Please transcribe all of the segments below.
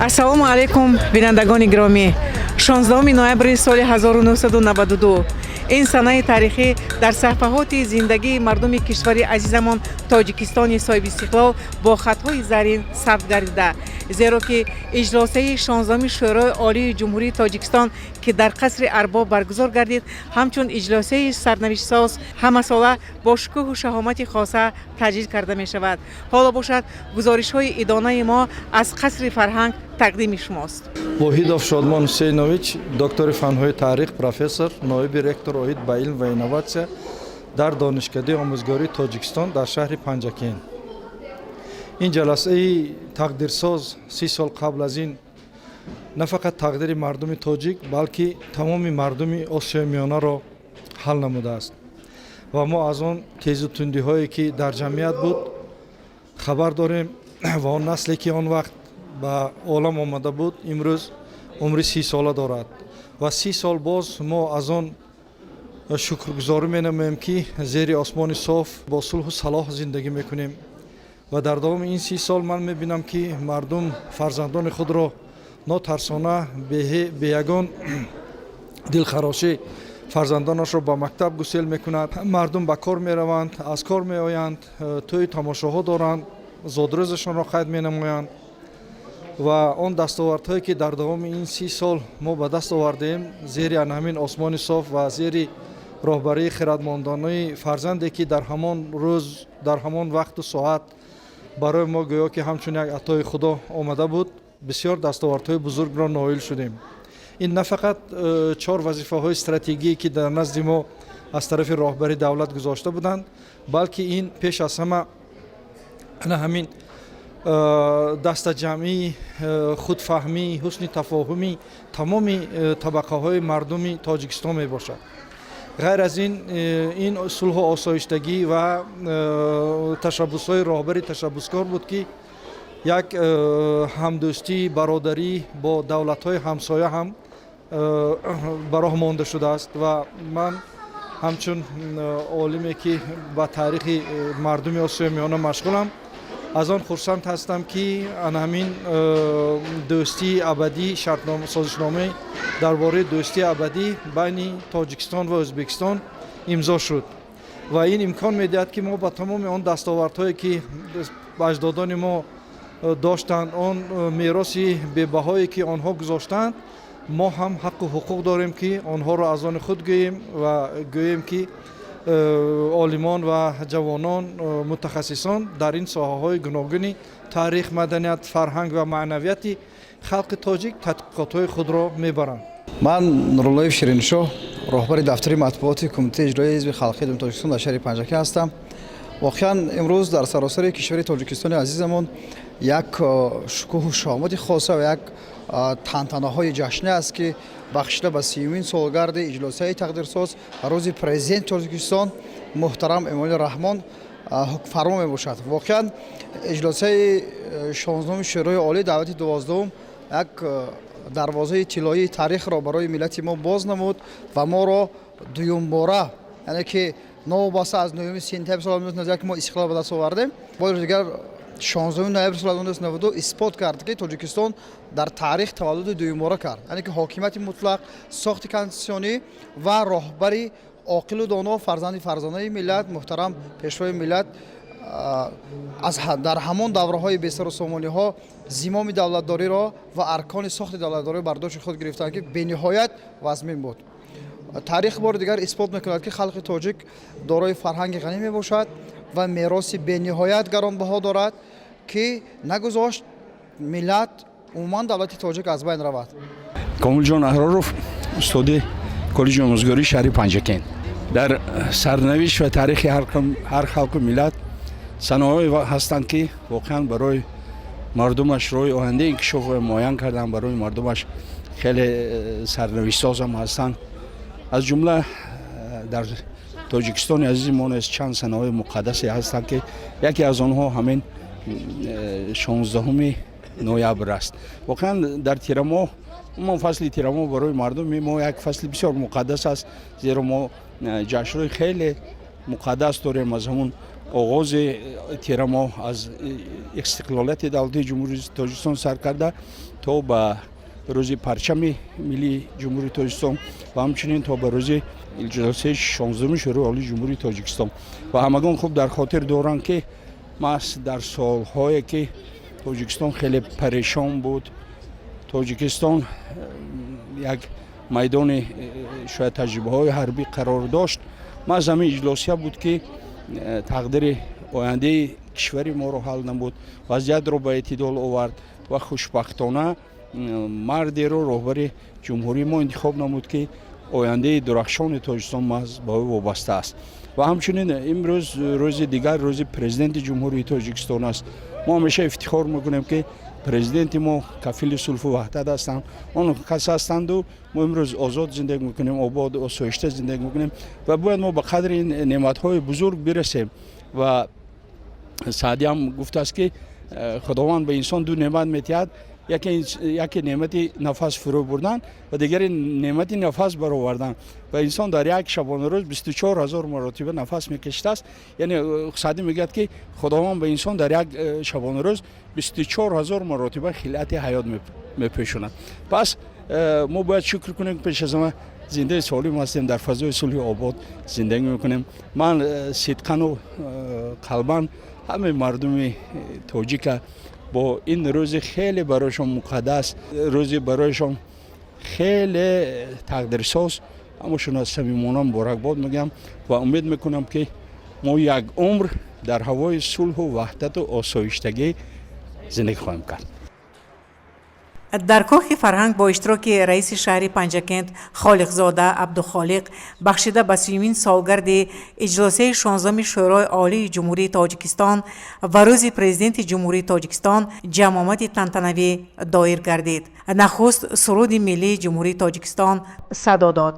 Ассалому алайкум, бинандагони гиромӣ. 16 ноябри соли 1992, ин санаи таърихӣ дар саҳфаҳоти зиндагии мардуми кишвари азизамон Тоҷикистони соҳибистиқлол бо хатҳои зарин сабт гардида, зеро ки иҷлосияи 16-уми Шӯрои Олии Ҷумҳурии Тоҷикистон, ки дар қасри Арбоб баргузор гардид, ҳамчун иҷлосияи сарнавиштсоз ҳамасола бо шукӯҳу шаҳомати хоса таҷлил карда мешавад. Ҳоло бошад, гузоришҳои идонаи мо аз қасри фарҳанг тақдими шумост. Воҳидов Шодмон Ҳусейнович, доктори фанҳои таърих, профессор, ноиби ректор оид ба илм ва инноватсия дар Донишкадаи омӯзгории Тоҷикистон дар шаҳри Панҷакент. Ин ҷаласаи тақдирсоз 30 сол қабл аз ин на фақат тақдири мардуми тоҷик, балки тамоми мардуми Осиёи Миёнаро ҳал намудааст ва мо аз он тезу тундиҳое, ки дар ҷамъият буд, хабар дорем ва он насле, ки он вақт ба олам омада буд, имрӯз умри 30 сола дорад ва 30 сол боз мо аз он шукргузорӣ менамоем, ки зери осмони соф бо сулҳу салоҳ зиндагӣ мекунем. Ва дар давоми ин 30 сол ман мебинам, ки мардум фарзандони худро нотарсона, бе ягон дилхарошӣ фарзандонашро ба мактаб гусел мекунад. Мардум ба кор мераванд, аз кор меоянд, тӯю тамошоҳо доранд, зодрӯзашонро қайд менамоянд. Ва он дастовардҳое, ки дар давоми ин 30 сол мо ба даст овардем зери ана ҳамин осмони соф ва зери роҳбарии хирадмандонаи фарзанде, ки дар ҳамон рӯз, дар ҳамон вақту соат барои мо гӯё ки ҳамчун як атои Худо омада буд, бисёр дастовардҳои бузургро ноил шудем. Ин на фақат чор вазифаҳои стратегие, ки дар назди мо аз тарафи роҳбари давлат гузошта буданд, балки ин пеш аз ҳама ана ҳамин дастаҷамъӣ, худфаҳмӣ, ҳусни тафоҳуми тамоми табақаҳои мардуми Тоҷикистон мебошад. Ғайр аз ин, ин сулҳу осоиштагӣ ва ташаббусҳои роҳбари ташаббускор буд, ки як ҳамдӯстӣ, бародарӣ бо давлатҳои ҳамсоя ҳам ба роҳ монда шудааст. Ва ман ҳамчун олиме, ки ба таърихи мардуми Осиёи Миёна машғулам, аз он хурсанд ҳастам, ки ана ҳамин дӯстии абадӣ, созишномаи дар бораи дӯстии абадӣ байни Тоҷикистон ва Ӯзбекистон имзо шуд ва ин имкон медиҳад, ки мо ба тамоми он дастовардҳое, ки аҷдодони мо доштанд, он мероси бебаҳое, ки онҳо гузоштанд, мо ҳам ҳаққу ҳуқуқ дорем, ки онҳоро аз они худ гӯем ва гӯем, ки олимон ва ҷавонон, мутахассисон дар ин соҳаҳои гуногуни таърих, маданият, фарҳанг ва маънавияти халқи тоҷик тадқиқотҳои худро мебаранд. Ман Нуруллоев Шириншоҳ, роҳбари дафтари матбуоти Кумитаи иҷроии Ҳизби халқии Тоҷикистон дар шаҳри Панҷакент ҳастам. Воқеан, имрӯз дар саросари кишвари Тоҷикистони азизамон як шукӯҳу шаҳомати хоса ва як тантанаҳои ҷашнӣ аст, ки бахшида ба 30-умин солгарди иҷлосияи тақдирсоз рӯзи Президенти Тоҷикистон муҳтарам Эмомалӣ Раҳмон ҳукмфармо мебошад. Воқеан, иҷлосияи 16-уми Шӯрои Олӣ даъвати 12-ум як дарвозаи тиллоии таърихро барои миллати мо боз намуд ва моро дуюмбора, яъне ки новобаста аз 9 сентябри соли 1991, ки мо истиқлол ба даст овардем, бори дигар 16 ноябри соли 1992 исбот кард, ки Тоҷикистон дар таърих таваллуди дуюмбора кард, яъне ки ҳокимияти мутлақ, сохти конститутсионӣ ва роҳбари оқилу доно, фарзанди фарзонаи миллат, муҳтарам Пешвои миллат аз дар ҳамон давраҳои бесару сомониҳо зимоми давлатдориро ва аркони сохти давлатдориро бар дӯши худ гирифтанд, ки бениҳоят вазмин буд. Таърих бори дигар исбот мекунад, ки халқи тоҷик дорои фарҳанги ғанӣ мебошад ва мероси бениҳоят гаронбаҳо дорад, ки нагузошт миллат, умуман давлати тоҷик аз байн равад. Комилҷон Аҳроров, устоди коллеҷи омӯзгории шаҳри Панҷакент. Дар сарнавишт ва таърихи ҳар халқу миллат санаҳое ҳастанд, ки воқеан барои мардумаш роҳи ояндаи инкишофро муайян карданд, барои мардумаш хеле сарнавиштсозам ҳастанд. Аз ҷумла дар Тоҷикистони азизи мо низ чанд санаҳои муқаддасе ҳастанд, ки яке аз онҳо ҳамин 16-уми ноябр аст. Воқеан, дар тирамоҳ, умуман фасли тирамоҳ барои мардуми мо як фасли бисёр муқаддас аст, зеро мо ҷашнҳои хеле муқаддас дорем, аз ҳамун Оғози тирамоҳ аз истиқлолияти давлатии Ҷумҳурии Тоҷикистон сар карда то ба рӯзи парчами миллии Ҷумҳурии Тоҷикистон ва ҳамчунин то ба рӯзи иҷлосияи 16-уми Шӯрои Олии Ҷумҳурии Тоҷикистон. Ва ҳамагон хуб дар хотир доранд, ки маҳз дар солҳое ки Тоҷикистон хеле парешон буд, Тоҷикистон як майдони шояд таҷрибаҳои ҳарбӣ қарор дошт, маҳз ҳамин иҷлосия буд, ки тақдири ояндаи кишвари моро ҳал намуд, вазъиятро ба эътидол овард ва хушбахтона мардеро роҳбари ҷумҳурии мо интихоб намуд, ки ояндаи дурахшони Тоҷикистон маҳз ба ӯ вобаста аст. Ва ҳамчунин имрӯз рӯзи дигар, рӯзи Президенти Ҷумҳурии Тоҷикистон аст. Мо ҳамеша ифтихор мекунем, ки президенти мо кафили сулҳу ваҳдат ҳастанд, он кас ҳастанду мо имрӯз озод зиндагӣ мекунем, обод, осоишта зиндагӣ мекунем ва бояд мо ба қадри ин неъматҳои бузург бирасем. Ва Саъдӣ ҳам гуфтааст, ки Худованд ба инсон ду неъмат метиҳад: яке неъмати нафас фурӯ бурдан ва дигаре неъмати нафас баровардан. Ва инсон дар як шабонарӯз 24 000 маротиба нафас мекашидааст. Яъне Саъдӣ мегӯяд, ки Худованд ба инсон дар як шабонарӯз 24 000 маротиба хилъати ҳаёт мепӯшонад. Пас мо бояд шукр кунем, пеш аз ҳама зиндаи солим ҳастем, дар фазои сулҳи обод зиндагӣ мекунем. Ман сидқану қалбан ҳамаи мардуми тоҷика бо ин рӯзи хеле барояшон муқаддас, рӯзи барояшон хеле тақдирсоз ҳамашонро самимона муборакбод мегӯям ва умед мекунам, ки мо як умр дар ҳавои сулҳу ваҳдату осоиштагӣ зиндагӣ хоҳем кард. Дар кохи фарҳанг бо иштироки раиси шаҳри Панҷакент Холиқзода Абдухолиқ бахшида ба 30-юмин солгарди иҷлосияи 16-уми Шӯрои Олии Ҷумҳурии Тоҷикистон ва рӯзи Президенти Ҷумҳурии Тоҷикистон ҷамъомади тантанавӣ доир гардид. Нахуст суруди миллии Ҷумҳурии Тоҷикистон садо дод.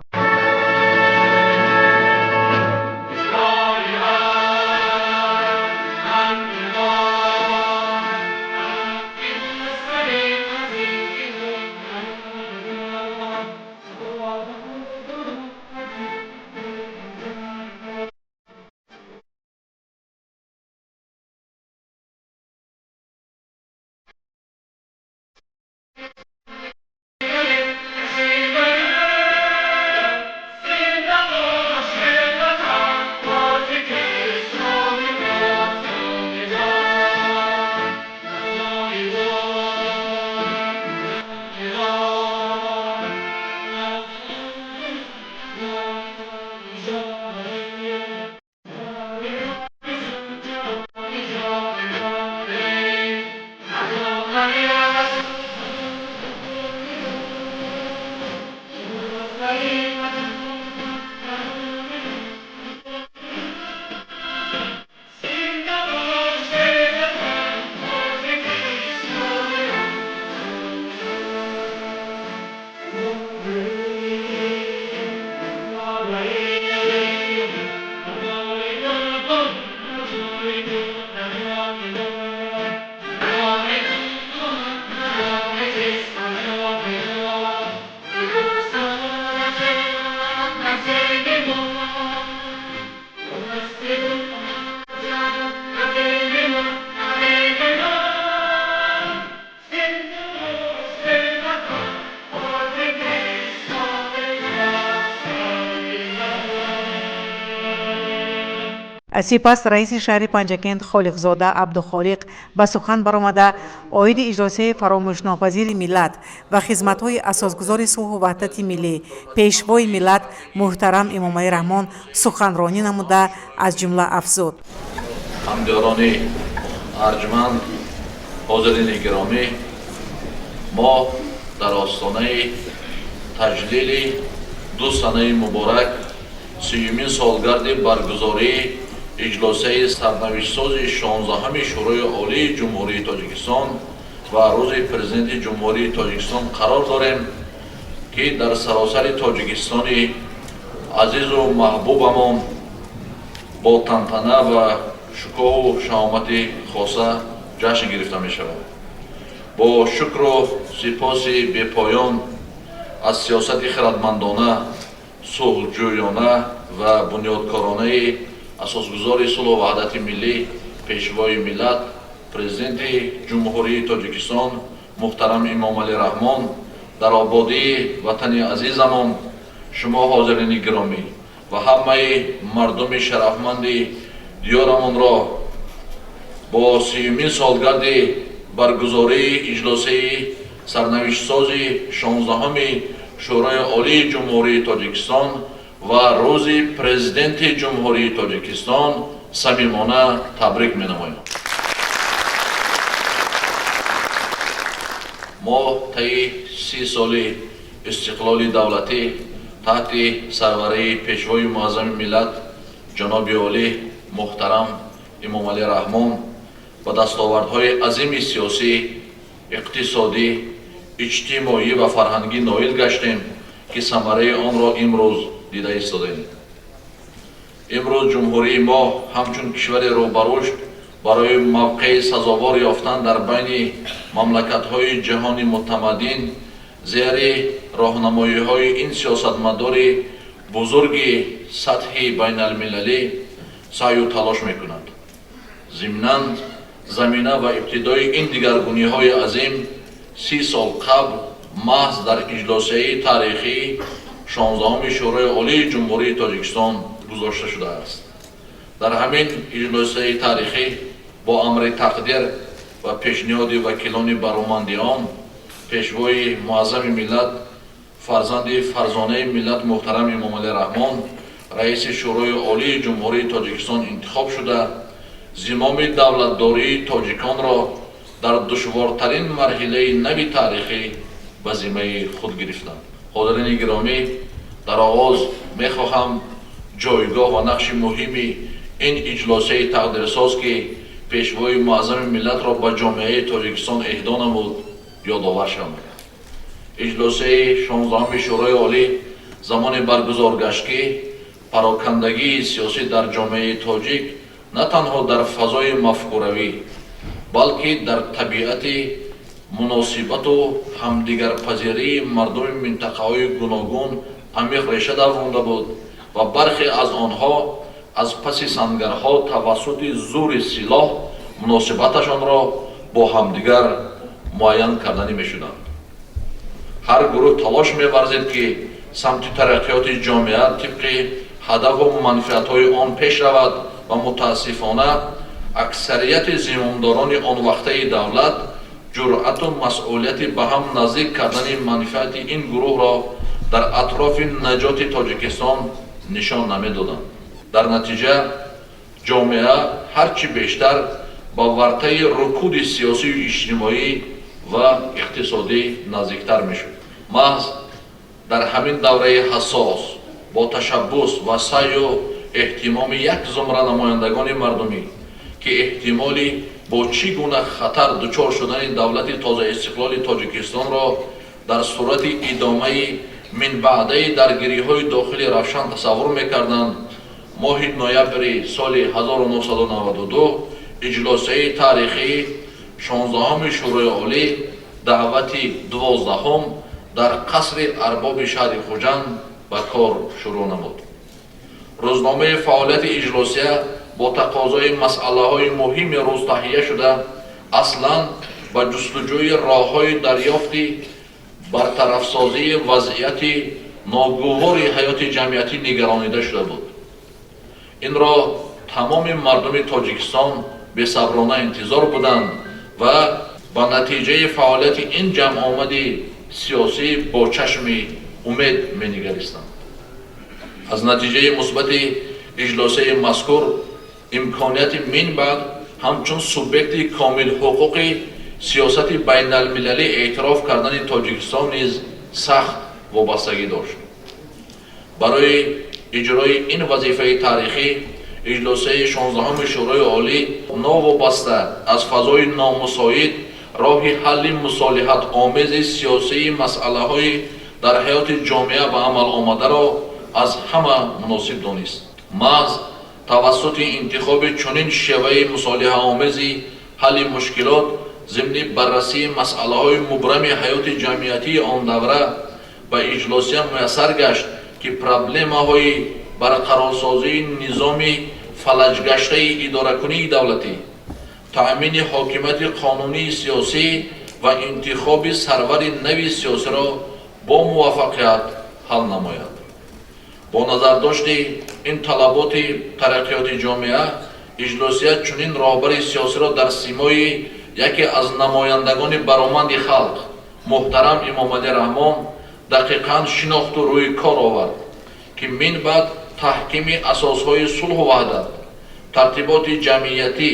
Сипас раиси шаҳри Панҷакент Холиқзода Абдухолиқ ба сухан баромада, оиди иҷлосияи фаромӯшнопазири миллат ва хизматҳои асосгузори сулҳу ваҳдати миллӣ, Пешвои миллат муҳтарам Эмомалӣ Раҳмон суханронӣ намуда, аз ҷумла афзуд: Ҳамдиёрони арҷманд, ҳозирини гиромӣ, мо дар остонаи таҷлили ду санаи муборак, 30-юмин солгарди баргузории иҷлосияи сарнавиштсози 16-ҳами Шӯрои Олии Ҷумҳурии Тоҷикистон ва рӯзи Президенти Ҷумҳурии Тоҷикистон қарор дорем, ки дар саросари Тоҷикистони азизу маҳбубамон бо тантана ва шукӯҳу шаҳомати хоса ҷашн гирифта мешавад. Бо шукру сипоси бепоён аз сиёсати хирадмандона, сулҳҷӯёна ва бунёдкоронаи Асосгузори сулҳу ваҳдати миллӣ, Пешвои миллат, Президенти Ҷумҳурии Тоҷикистон муҳтарам Эмомалӣ Раҳмон, дар ободии ватани азизамон, шумо ҳозирини гиромӣ ва ҳамаи мардуми шарафманди диёрамонро бо 30-умин солгарди баргузории иҷлосаи сарнавиштсози 16-уми Шӯрои Олии Ҷумҳурии Тоҷикистон ва Рӯзи Президенти Ҷумҳурии Тоҷикистон самимона табрик менамоям. Мо таи 30 соли истиқлоли давлатӣ таҳти сарварии Пешвои Муаззами миллат ҷаноби олӣ муҳтарам Эмомалӣ Раҳмон ба дастовардҳои азими сиёсӣ, иқтисодӣ, иҷтимоӣ ва фарҳангӣ ноил гаштем, ки самараи онро имрӯз дида истодаем. Имрӯз ҷумҳурии мо ҳамчун кишвари рӯ ба рушд барои мавқеи сазовор ёфтан дар байни мамлакатҳои ҷаҳони мутамаддин зери роҳнамоиҳои ин сиёсатмадори бузурги сатҳи байналмилалӣ саъю талош мекунад. Зимнан, замина ва ибтидои ин дигаргуниҳои азим 30 сол қабл маҳз дар иҷлосияи таърихии 16-уми Шӯрои Олии Ҷумҳурии Тоҷикистон гузошта шудааст. Дар ҳамин иҷлосияи таърихӣ бо амри тақдир ва пешниҳоди вакилони бароманди он Пешвои Муаззами миллат, фарзанди фарзонаи миллат муҳтарам Эмомалӣ Раҳмон раиси Шӯрои Олии Ҷумҳурии Тоҷикистон интихоб шуда, зимоми давлатдории тоҷиконро дар душвортарин марҳилаи нави таърихӣ ба зиммаи худ гирифтанд. Ҳозирини гиромӣ, дар оғоз мехоҳам ҷойгоҳ ва нақши муҳими ин иҷлосияи тақдирсоз, ки Пешвои Муаззами миллатро ба ҷомеаи Тоҷикистон эҳдо намуд, ёдовар шавам. Иҷлосияи 16-уми Шӯрои Олӣ замоне баргузор гашт, ки парокандагии сиёсӣ дар ҷомеаи тоҷик на танҳо дар фазои мафкуравӣ, балки дар табиати муносибату ҳамдигарпазирии мардуми минтақаҳои гуногун амиқ реша давонда буд ва бархе аз онҳо аз паси сангарҳо тавассути зури силоҳ муносибаташонро бо ҳамдигар муайян карданӣ мешуданд. Ҳар гурӯҳ талош меварзид, ки самти тараққиёти ҷомеа тибқи ҳадафу манфиатҳои он пеш равад ва мутаассифона аксарияти зимомдорони он вақтаи давлат ҷуръату масъулияти ба ҳам наздик кардани манфиати ин гурӯҳро дар атрофи наҷоти Тоҷикистон нишон намедоданд. Дар натиҷа ҷомеа ҳарчи бештар ба вартаи рукуди сиёсию иҷтимоӣ ва иқтисодӣ наздиктар мешуд. Маҳз дар ҳамин давраи ҳассос бо ташаббус ва саъю эҳтимоми як зумра намояндагони мардумӣ, ки эҳтимоли бо чӣ гуна хатар дучор шудани давлати тозаистиқлоли Тоҷикистонро дар сурати идомаи минбаъдаи даргириҳои дохилӣ равшан тасаввур мекарданд, моҳи ноябри соли 1992 иҷлосияи таърихии 16-уми Шӯрои Олӣ даъвати 12-ум дар қасри арбоби шаҳри Хуҷанд ба кор шурӯъ намуд. Рӯзномаи фаъолияти иҷлосия бо тақозои масъалаҳои муҳими рӯз таҳия шуда, аслан ба ҷустуҷӯи роҳҳои дарёфти бартарафсозии вазъияти ногувори ҳаёти ҷамъиятӣ нигаронида шуда буд. Инро тамоми мардуми Тоҷикистон бесаброна интизор буданд ва ба натиҷаи фаъолияти ин ҷамъомади сиёсӣ бо чашми умед менигаристанд. Аз натиҷаи мусбати иҷлосияи мазкур имконияти минбаъд ҳамчун субъекти комилҳуқуқи сиёсати байналмилалӣ эътироф кардани Тоҷикистон низ сахт вобастагӣ дошт. Барои иҷрои ин вазифаи таърихӣ иҷлосияи 16-уми Шӯрои Олӣ новобаста аз фазои номусоид роҳи ҳалли мусолиҳатомези сиёсии масъалаҳои дар ҳаёти ҷомеа ба амал омадаро аз ҳама муносиб донист. Маҳз тавассути интихоби чунин шеваи мусолиҳаомези ҳалли мушкилот зимни баррасии масъалаҳои мубрами ҳаёти ҷамъиятии он давра ба иҷлосия муяссар гашт, ки проблемаҳои барқарорсозии низоми Фалаҷгаштаи идоракунии давлатӣ, таъмини ҳокимияти қонунии сиёсӣ ва интихоби сарвари нави сиёсиро бо муваффақият ҳал намояд. Бо назардошти ин талаботи тараққиёти ҷомеа, иҷлосия чунин роҳбари сиёсиро дар симои яке аз намояндагони бароманди халқ, муҳтарам Эмомалӣ Раҳмон, дақиқан шинохту рӯи кор овард, ки минбаъд таҳкими асосҳои сулҳу ваҳдат, тартиботи ҷамъиятӣ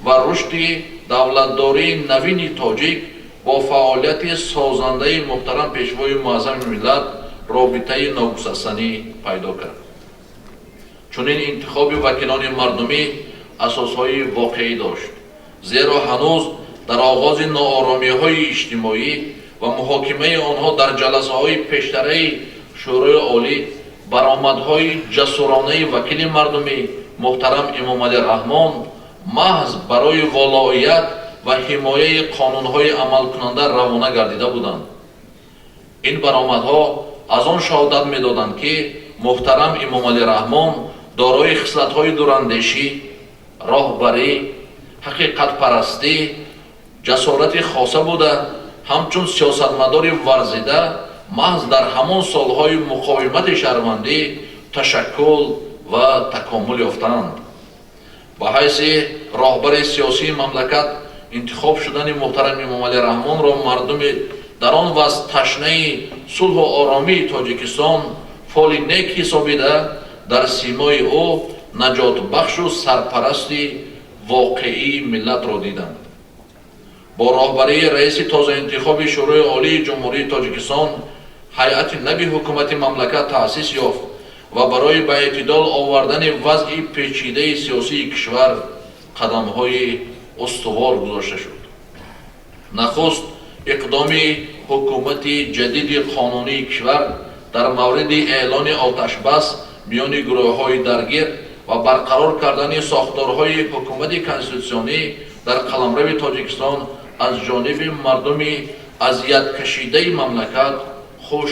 ва рушди давлатдории навини тоҷик бо фаъолияти созандаи муҳтарам Пешвои Муаззами миллат робитаи ногусастанӣ пайдо кард. Чунин интихоби вакилони мардумӣ асосҳои воқеӣ дошт, зеро ҳанӯз дар оғози нооромиҳои иҷтимоӣ ва муҳокимаи онҳо дар ҷаласаҳои пештараи Шӯрои Олӣ баромадҳои ҷасуронаи вакили мардумӣ, муҳтарам Эмомалӣ Раҳмон, маҳз барои волоият ва ҳимояи қонунҳои амалкунанда равона гардида буданд. Ин баромадҳо аз он шаҳодат медоданд, ки муҳтарам Эмомалӣ Раҳмон дорои хислатҳои дурандешӣ, роҳбарӣ, ҳақиқатпарастӣ, ҷасорати хоса буда, ҳамчун сиёсатмадори варзида маҳз дар ҳамон солҳои муқовимати шаҳрвандӣ ташаккул ва такомул ёфтаанд. Ба ҳайси роҳбари сиёсии мамлакат интихоб шудани муҳтарам Эмомалӣ Раҳмонро мардуми дар он вазъ ташнаи сулҳу оромии Тоҷикистон фоли нек ҳисобида, дар симои ӯ наҷотбахшу сарпарасти воқеии миллатро диданд. Бо роҳбарии раиси тозаинтихоби Шӯрои Олии Ҷумҳурии Тоҷикистон ҳайати нави ҳукумати мамлакат таъсис ёфт ва барои ба эътидол овардани вазъи печидаи сиёсии кишвар қадамҳои устувор гузошта шуд. Нахуст иқдоми ҳукумати ҷадиди қонунии кишвар дар мавриди эълони оташбас миёни гурӯҳҳои даргир ва барқарор кардани сохторҳои ҳукумати конститутсионӣ дар қаламрави Тоҷикистон аз ҷониби мардуми азияткашидаи мамлакат хуш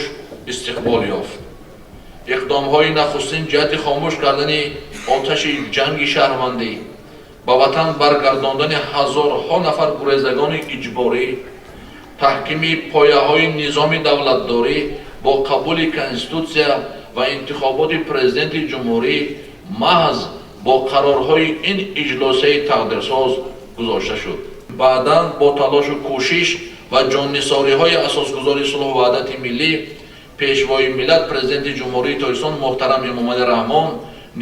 истиқбол ёфт. Иқдомҳои нахустин ҷиҳати хомӯш кардани оташи ҷанги шаҳрвандӣ, ба ватан баргардондани ҳазорҳо нафар гурезагони иҷборӣ, таҳкими пояҳои низоми давлатдорӣ бо қабули Конститутсия ва интихоботи Президенти ҷумҳурӣ маҳз бо қарорҳои ин иҷлосияи тақдирсоз гузошта шуд. Баъдан бо талошу кӯшиш ва ҷоннисориҳои асосгузори сулҳу ваҳдати миллӣ, Пешвои миллат, Президенти Ҷумҳурии Тоҷикистон муҳтарам Эмомалӣ Раҳмон,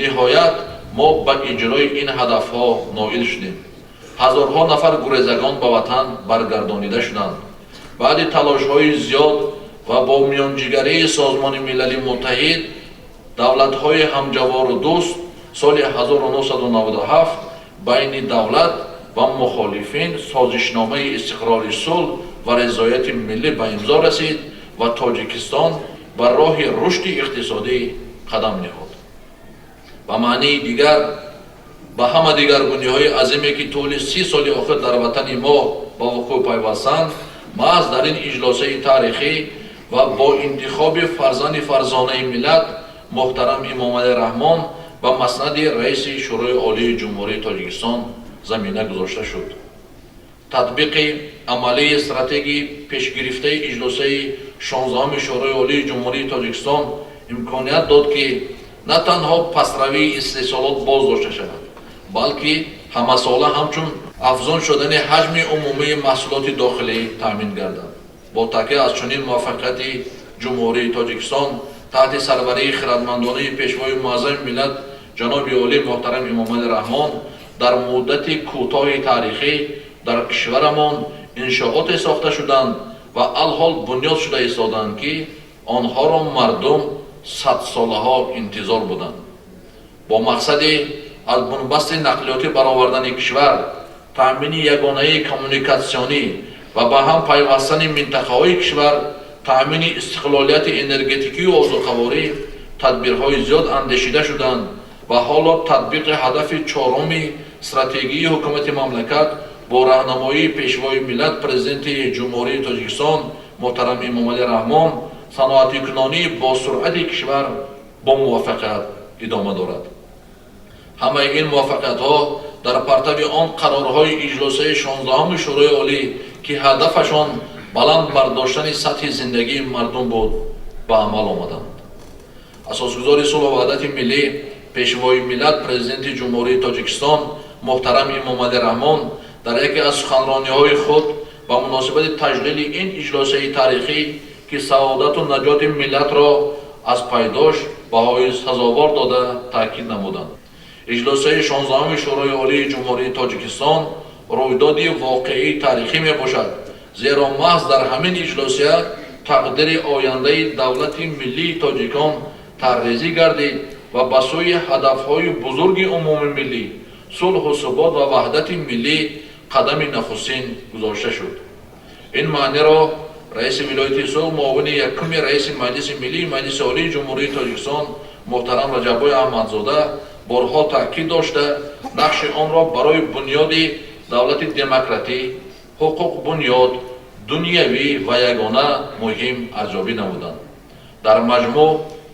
ниҳоят мо ба иҷрои ин ҳадафҳо ноил шудем. Ҳазорҳо нафар гурезагон ба ватан баргардонида шуданд. Баъди талошҳои зиёд ва бо миёнҷигарии Созмони Милали Муттаҳид, давлатҳои ҳамҷавору дӯст, соли 1997 байни давлат ва мухолифин созишномаи истиқрори сулҳ ва ризояти миллӣ ба имзо расид ва Тоҷикистон ба роҳи рушди иқтисодӣ қадам ниҳод. Ба маънии дигар, ба ҳама дигаргуниҳои азиме, ки тӯли 30 соли охир дар ватани мо ба вуқӯъ пайвастанд, маҳз дар ин иҷлосаи таърихӣ ва бо интихоби фарзанди фарзонаи миллат, муҳтарам Эмомалӣ Раҳмон, ба маснади раиси Шӯрои Олии Ҷумҳурии Тоҷикистон замина гузошта шуд. Татбиқи амалии стратегии пешгирифтаи иҷлосаи 16-уми Шӯрои Олии Ҷумҳурии Тоҷикистон имконият дод, ки на танҳо пастравии истеҳсолот боз дошта шавад, балки ҳамасола ҳамчун афзун шудани ҳаҷми умумии маҳсулоти дохилӣ таъмин гардад. Бо такя аз чунин муваффақияти Ҷумҳурии Тоҷикистон таҳти сарварии хирадмандонаи Пешвои Муаззами миллат, ҷаноби олӣ муҳтарам Эмомалӣ Раҳмон, дар муддати кӯтоҳи таърихӣ дар кишварамон иншооте сохта шуданд ва алҳол бунёд шуда истодаанд, ки онҳоро мардум садсолаҳо интизор буданд. Бо мақсади аз бунбасти нақлиётӣ баровардани кишвар, таъмини ягонаи коммуникатсионӣ ва ба ҳам пайвастани минтақаҳои кишвар, таъмини истиқлолияти энергетикию озуқаворӣ тадбирҳои зиёд андешида шуданд ва ҳоло татбиқи ҳадафи чоруми стратегии ҳукумати мамлакат бо раҳнамоии Пешвои миллат, Президенти Ҷумҳурии Тоҷикистон муҳтарам Эмомалӣ Раҳмон, саноатикунонии босуръати кишвар бо муваффақият идома дорад. Ҳамаи ин муваффақиятҳо дар партави он қарорҳои иҷлосияи 16-уми Шӯрои Олӣ, ки ҳадафашон баланд бардоштани сатҳи зиндагии мардум буд, ба амал омаданд. Асосгузори сулҳу ваҳдати миллӣ, Пешвои миллат, Президенти Ҷумҳурии Тоҷикистон муҳтарам Эмомалӣ Раҳмон дар яке аз суханрониҳои худ ба муносибати таҷлили ин иҷлосияи таърихӣ, ки саодату наҷоти миллатро аз пайдош баҳои сазовор дода, таъкид намуданд: Иҷлосияи 16-уми Шӯрои Олии Ҷумҳурии Тоҷикистон рӯйдоди воқеии таърихӣ мебошад, зеро маҳз дар ҳамин иҷлосия тақдири ояндаи давлати миллии тоҷикон тарҳрезӣ гардид ва ба сӯи ҳадафҳои бузурги умумимиллӣ, сулҳу субот ва ваҳдати миллӣ қадами нахустин гузошта шуд. Ин маъниро раиси вилояти Суғд, муовини якуми раиси Маҷлиси Миллии Маҷлиси Олии Ҷумҳурии Тоҷикистон муҳтарам Раҷаббой Аҳмадзода борҳо таъкид дошта, нақши онро барои бунёди давлати демократӣ, ҳуқуқбунёд, дунявӣ ва ягона муҳим арзёбӣ намуданд. Дар маҷмӯъ,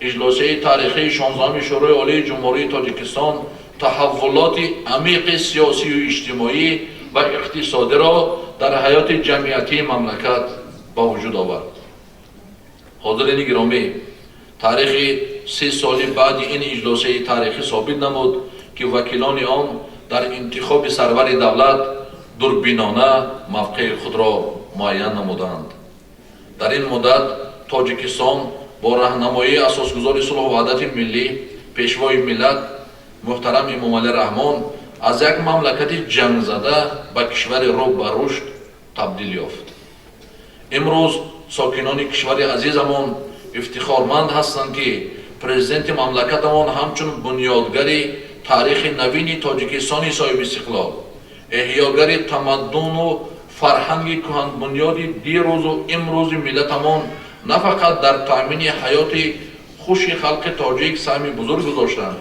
иҷлосияи таърихии 16-уми Шӯрои Олии Ҷумҳурии Тоҷикистон таҳаввулоти амиқи сиёсию иҷтимоӣ ва иқтисодиро дар ҳаёти ҷамъиятии мамлакат ба вуҷуд овард. Ҳозирини гиромӣ, таърихи 30 соли баъди ин иҷлосияи таърихӣ собит намуд, ки вакилони он дар интихоби сарвари давлат дурбинона мавқеи худро муайян намуданд. Дар ин муддат Тоҷикистон бо раҳнамоии асосгузори сулҳу ваҳдати миллӣ, Пешвои миллат муҳтарам Эмомалӣ Раҳмон аз як мамлакати ҷангзада ба кишвари рӯ ба рушд табдил ёфт. Имрӯз сокинони кишвари азизамон ифтихорманд ҳастанд, ки президенти мамлакатамон ҳамчун бунёдгари таърихи навини Тоҷикистони соҳибистиқлол, эҳёгари тамаддуну фарҳанги кӯҳанбунёди дирӯзу имрӯзи миллатамон на фақат дар таъмини ҳаёти хуши халқи тоҷик саҳми бузург гузоштанд,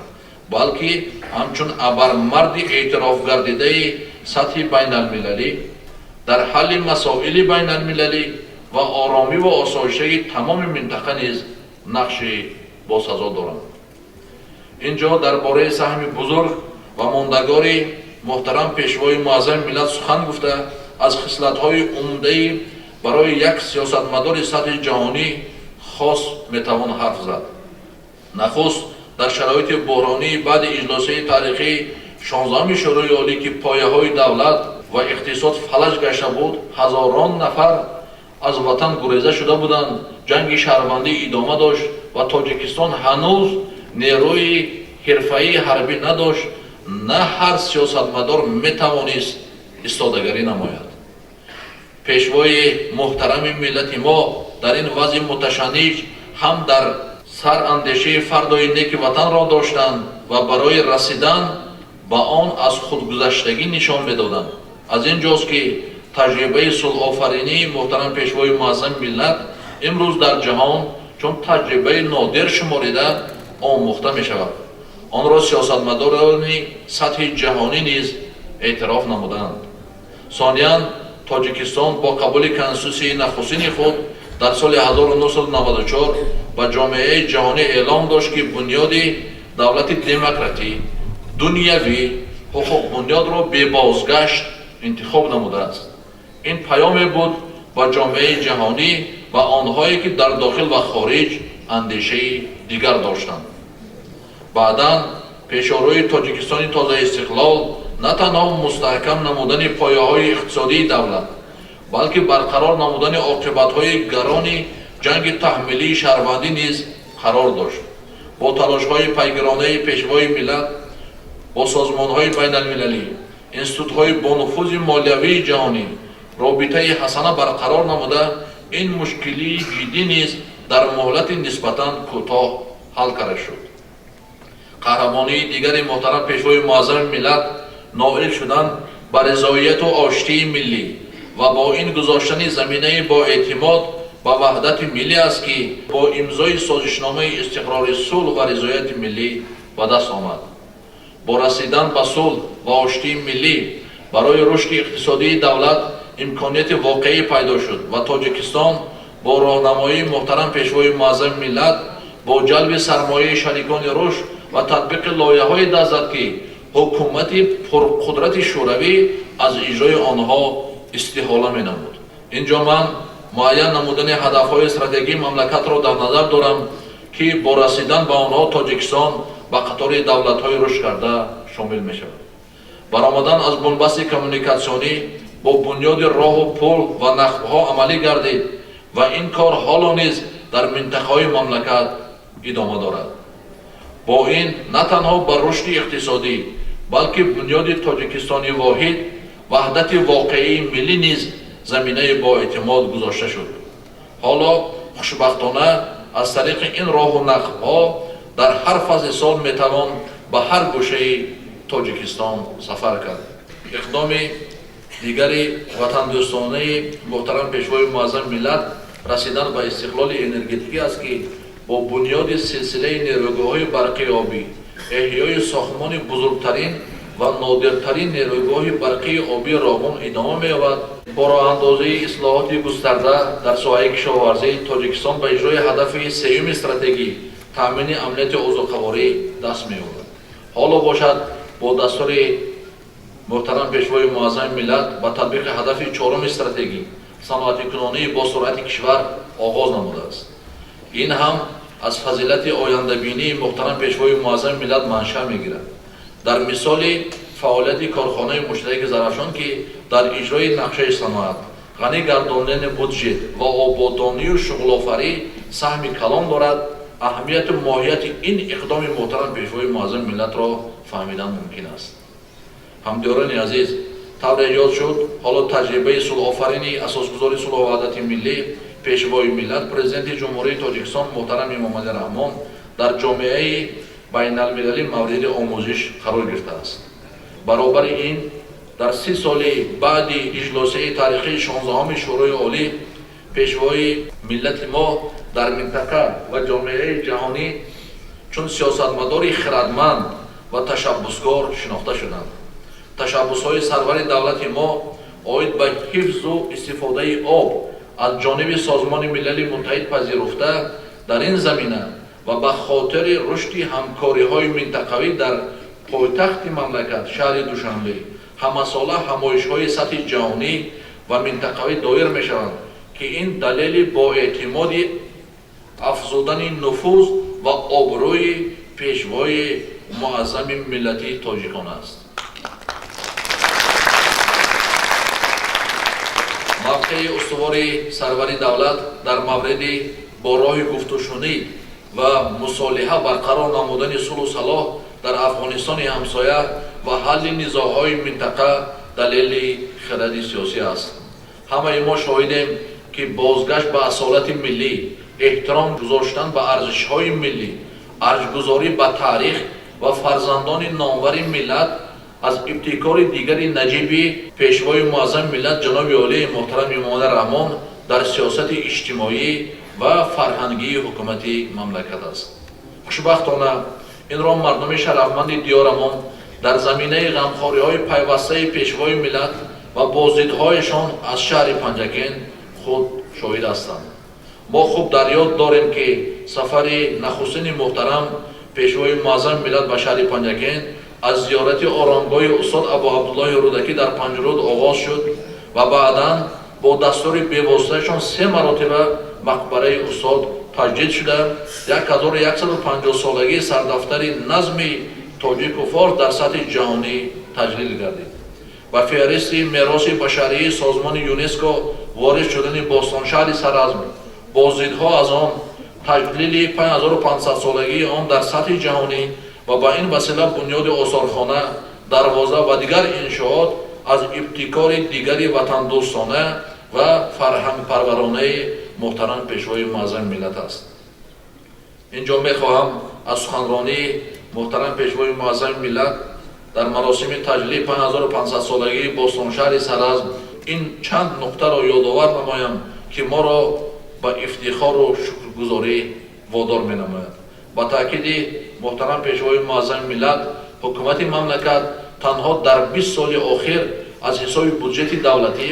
балки ҳамчун абармарди эътирофгардидаи сатҳи байналмилалӣ дар ҳалли масоили байналмилалӣ ва оромӣ ва осоиштагии тамоми минтақа низ нақши босазо доранд. Ин ҷо дар бораи саҳми бузург ва мондагори муҳтарам Пешвои муаззами миллат сухан гуфта, аз хислатҳои умдаи барои як сиёсатмадори сатҳи ҷаҳонӣ хос метавон ҳарф зад. Нахуст, дар шароити буҳронии баъди иҷлосияи таърихии 16-уми Шӯрои Олӣ, ки пояҳои давлат ва иқтисод фалаҷ гашта буд, ҳазорон нафар аз ватан гуреза шуда буданд, ҷанги шаҳрвандӣ идома дошт ва Тоҷикистон ҳанӯз нерӯи ҳирфаии ҳарбӣ надошт, на ҳар сиёсатмадор метавонист истодагарӣ намояд. Пешвои муҳтарами миллати мо дар ин вазъи муташанниҷ ҳам дар сар андешаи фардои неки ватанро доштанд ва барои расидан ба он аз худгузаштагӣ нишон медоданд. Аз ин ҷост, ки таҷрибаи сулҳофаринии муҳтарам Пешвои муаззами миллат имрӯз дар ҷаҳон чун таҷрибаи нодир шуморида омӯхта мешавад. Онро сиёсатмадорони сатҳи ҷаҳонӣ низ эътироф намуданд. Сониян, Тоҷикистон бо қабули Конститутсияи нахустини худ дар соли 1994 ба ҷомеаи ҷаҳонӣ эълом дошт, ки бунёди давлати демократӣ, дунявӣ, ҳуқуқбунёдро бебозгашт интихоб намудааст. Ин паёме буд ба ҷомеаи ҷаҳонӣ ва онҳое, ки дар дохил ва хориҷ андешаи дигар доштанд. Баъдан пешорои Тоҷикистони тозаистиқлол на танҳо мустаҳкам намудани пояҳои иқтисодии давлат, балки барқарор намудани оқибатҳои гарони ҷанги таҳмилии шаҳрвандӣ низ қарор дошт. Бо талошҳои пайгиронаи Пешвои миллат бо созмонҳои байналмилалӣ, институтҳои бонуфузи молиявии ҷаҳонӣ робитаи ҳасана барқарор намуда, ин мушкилии ҷиддӣ низ дар муҳлати нисбатан кӯтоҳ ҳал карда шуд. Қаҳрамонии дигари муҳтарам Пешвои муаззами миллат ноил шудан ба ризояту оштии миллӣ ва бо ин гузоштани заминаи боэътимод ба ваҳдати миллӣ аст, ки бо имзои созишномаи истиқрори сулҳ ва ризояти миллӣ ба даст омад. Бо расидан ба сулҳ ва оштии миллӣ барои рушди иқтисодии давлат имконияти воқеӣ пайдо шуд ва Тоҷикистон бо роҳнамоии муҳтарам Пешвои муаззами миллат бо ҷалби сармояи шарикони рушд ва татбиқи лоиҳаҳое даст зад, ки Ҳукумати пурқудрати Шӯравӣ аз иҷрои онҳо истиҳола менамуд. Инҷо ман муайян намудани ҳадафҳои стратегии мамлакатро дар назар дорам, ки бо расидан ба онҳо Тоҷикистон ба қатори давлатҳои рушд карда шомил мешавад. Баромадан аз бунбасти коммуникатсионӣ бо бунёди роҳу пул ва нақбҳо амалӣ гардид ва ин кор ҳоло низ дар минтақаҳои мамлакат идома дорад. Бо ин на танҳо ба рушди иқтисодӣ, балки бунёди Тоҷикистони воҳид, ваҳдати воқеии миллӣ низ заминаи боэътимод гузошта шуд. Ҳоло хушбахтона аз тариқи ин роҳу нақбҳо дар ҳар фасли сол метавон ба ҳар гӯшаи Тоҷикистон сафар кард. Иқдоми дигари ватандӯстонаи муҳтарам Пешвои Муаззами миллат расидан ба истиқлоли энергетикӣ аст, ки бо бунёди силсилаи нерӯгоҳҳои барқии обӣ, эҳёи сохтмони бузургтарин ва нодиртарин нерӯгоҳи барқии обии Роғун идома меёбад. Бо роҳандозии ислоҳоти густарда дар соҳаи кишоварзӣ Тоҷикистон ба иҷрои ҳадафи сеюми стратегӣ, таъмини амнияти озуқаворӣ, даст меёбад. Ҳоло бошад, бо дастури муҳтарам Пешвои Муаззами миллат ба татбиқи ҳадафи чоруми стратегӣ, саноатикунонии босуръати кишвар, оғоз намудааст. Ин ҳам аз фазилати ояндабинии муҳтарам Пешвои Муаззами миллат маншаъ мегирад. Дар мисоли фаъолияти корхонаи муштараки Зарафшон, ки дар иҷрои нақшаи саноат, ғанӣ гардондани буҷет ва ободонию шуғлофарӣ саҳми калон дорад, аҳамияту моҳияти ин иқдоми муҳтарам Пешвои Муаззами миллатро фаҳмидан мумкин аст. Ҳамдиёрони азиз, тавре ёд шуд, ҳоло таҷрибаи сулҳофарини асосгузори сулҳу ваҳдати миллӣ, Пешвои миллат, Президенти Ҷумҳурии Тоҷикистон муҳтарам Эмомалӣ Раҳмон дар ҷомеаи байналмилалӣ мавриди омӯзиш қарор гирифтааст. Баробари ин, дар 30 соли баъди иҷлосияи таърихии 16-уми Шӯрои Олӣ Пешвои миллати мо дар минтақа ва ҷомеаи ҷаҳонӣ чун сиёсатмадори хирадманд ва ташаббускор шинохта шуданд. Ташаббусҳои сарвари давлати мо оид ба ҳифзу истифодаи об аз ҷониби Созмони Милали Муттаҳид пазируфта, дар ин замина ва ба хотири рушди ҳамкориҳои минтақавӣ дар пойтахти мамлакат, шаҳри Душанбе, ҳамасола ҳамоишҳои сатҳи ҷаҳонӣ ва минтақавӣ доир мешаванд, ки ин далели боэътимоди афзудани нуфуз ва обрӯи Пешвои Муаззами миллати тоҷикон аст. Мавқеи устувори сарвари давлат дар мавриди бо роҳи гуфтушунид ва мусолиҳа барқарор намудани сулҳу салоҳ дар Афғонистони ҳамсоя ва ҳалли низоъҳои минтақа далели хиради сиёсӣ аст. Ҳамаи мо шоҳидем, ки бозгашт ба асолати миллӣ, эҳтиром гузоштан ба арзишҳои миллӣ, арҷгузорӣ ба таърих ва фарзандони номвари миллат аз ибтикори дигари наҷиби Пешвои Муаззами миллат ҷаноби олии муҳтарам Эмомалӣ Раҳмон дар сиёсати иҷтимоӣ ва фарҳангии ҳукумати мамлакат аст. Хушбахтона, инро мардуми шарафманди диёрамон дар заминаи ғамхориҳои пайвастаи Пешвои миллат ва боздидҳояшон аз шаҳри Панҷакент худ шоҳид ҳастанд. Мо хуб дар ёд дорем, ки сафари нахустини муҳтарам Пешвои Муаззами миллат ба шаҳри Панҷакент аз зиёрати оромгоҳи устод Абу Абдуллоҳи Рӯдакӣ дар Панҷруд оғоз шуд ва баъдан бо дастури бевоситаашон се маротиба мақбараи устод таҷдид шуда, 1150-солагии сардафтари назми тоҷику форс дар сатҳи ҷаҳонӣ таҷлил гардид. Ба феҳристи мероси башарии созмони ЮНЕСКО ворид шудани бостоншаҳри Саразм, боздидҳо аз он, таҷлили 5500-солагии он дар сатҳи ҷаҳонӣ ва ба ин васила бунёди осорхона, дарвоза ва дигар иншоот аз ибтикори дигари ватандӯстона ва фарҳангпарваронаи муҳтарам Пешвои Муаззами миллат аст. Инҷо мехоҳам аз суханронии муҳтарам Пешвои Муаззами миллат дар маросими таҷлили 5500-солагии бостоншаҳри Саразм ин чанд нуқтаро ёдовар намоям, ки моро ба ифтихору шукргузорӣ водор менамояд. Ба таъкиди муҳтарам Пешвои Муаззами миллат, ҳукумати мамлакат танҳо дар 20 соли охир аз ҳисоби буҷети давлатӣ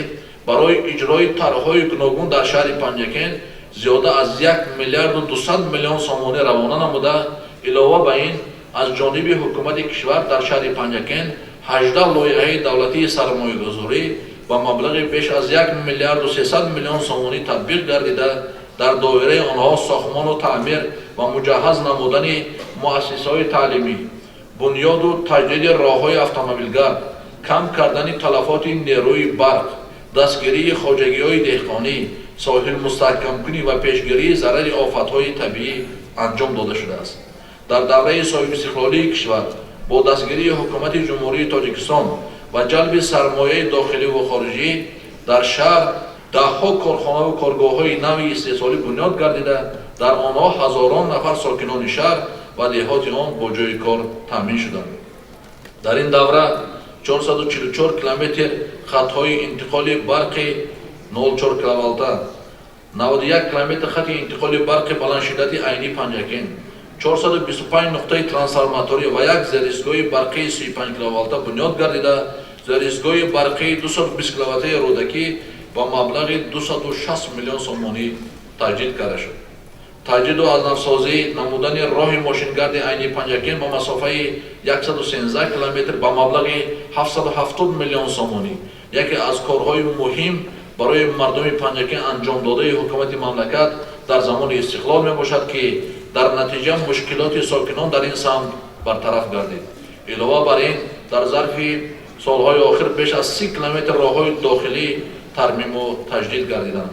барои иҷрои тарҳҳои гуногун дар шаҳри Панҷакент зиёда аз 1 миллиарду 200 миллион сомонӣ равона намуда, илова ба ин Аз ҷониби ҳукумати кишвар дар шаҳри Панҷакент 18 лоиҳаи давлатии сармоягузорӣ ба маблағи беш аз 1 миллиарду 300 миллион сомонӣ татбиқ гардида, дар доираи онҳо сохтмону таъмир ва муҷаҳҳаз намудани муассисаҳои таълимӣ, бунёду таҷдиди роҳҳои автомобилгард, кам кардани талафоти нерӯи барқ, дастгирии хоҷагиҳои деҳқонӣ, соҳилмустаҳкамкунӣ ва пешгирии зарари офатҳои табиӣ анҷом дода шудааст. Дар давраи соҳибистиқлолии кишвар бо дастгирии ҳукумати Ҷумҳурии Тоҷикистон ва ҷалби сармояи дохилӣ ва хориҷӣ дар шаҳр даҳҳо корхонаву коргоҳҳои нави истеҳсолӣ бунёд гардида, дар онҳо ҳазорон нафар сокинони шаҳр ва деҳоти он бо ҷойи кор таъмин шуданд. Дар ин давра 444 километр хатҳои интиқоли барқи 04 киловолта, 91 километр хати интиқоли барқи баландшиддати Айни Панҷакент, 425 нуқтаи трансформаторӣ ва як зеристгоҳи барқии 35 киловолта бунёд гардида, зеристгоҳи барқии 220 киловаттаи Рӯдакӣ ба маблағи 260 миллион сомонӣ таҷдид карда шуд. Таҷдиду аз навсозӣ намудани роҳи мошингарди Айни Панҷакент ба масофаи 113 километр ба маблағи 770 миллион сомонӣ яке аз корҳои муҳим барои мардуми Панҷакент анҷомдодаи ҳукумати мамлакат дар замони истиқлол мебошад, ки дар натиҷа мушкилоти сокинон дар ин самт бартараф гардид. Илова бар ин, дар зарфи солҳои охир беш аз 30 километр роҳҳои дохилӣ тармиму таҷдид гардиданд.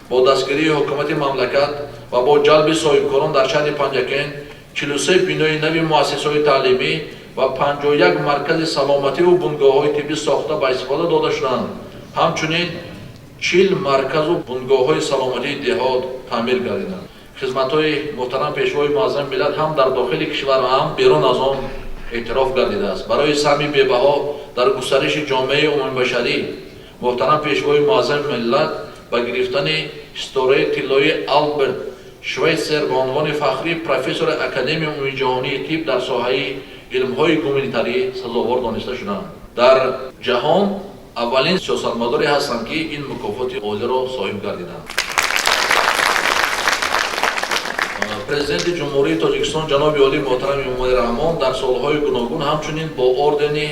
Бо дастгирии ҳукумати мамлакат ва бо ҷалби соҳибкорон дар шаҳри Панҷакент 43 бинои нави муассисаҳои таълимӣ ва 51 маркази саломативу бунгоҳҳои тиббӣ сохта ба истифода дода шуданд. Ҳамчунин 40 марказу бунгоҳҳои саломатии деҳот таъмир гардиданд. Хизматҳои муҳтарам Пешвои Муаззами миллат ҳам дар дохили кишвар ва ҳам берун аз он эътироф гардидааст. Барои саҳми бебаҳо дар густариши ҷомеаи умумибашарӣ муҳтарам Пешвои Муаззами миллат ба гирифтани ситораи тиллоии Алберт Швейтсер ба унвони фахрии профессори Академияи умумиҷаҳонии тиб дар соҳаи илмҳои гуманитарӣ сазовор дониста шуданд. Дар ҷаҳон аввалин сиёсатмадоре ҳастанд, ки ин мукофоти олиро соҳиб гардиданд. Президенти Ҷумҳурии Тоҷикистон ҷаноби олӣ муҳтарам Эмомалӣ Раҳмон дар солҳои гуногун ҳамчунин бо ордени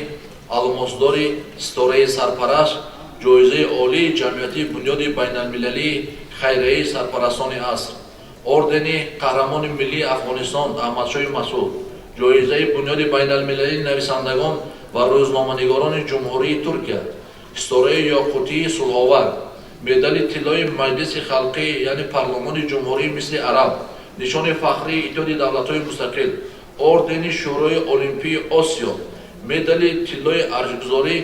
алмосдори Ситораи сарпараст, ҷоизаи олии ҷамъиятии Бунёди байналмилалии хайрияи сарпарастони аср, ордени Қаҳрамони миллии Афғонистон Аҳмадшоҳи Масъуд, ҷоизаи Бунёди байналмилалии нависандагон ва рӯзноманигорони Ҷумҳурии Туркия, ситораи ёқутии сулҳовар, медали тиллои Маҷлиси халқӣ, яъне парлумони Ҷумҳурии Мисли Араб, нишони фахрии Иттиҳоди давлатҳои мустақил, ордени Шӯрои Олимпии Осиё, медали тиллои арҷгузорӣ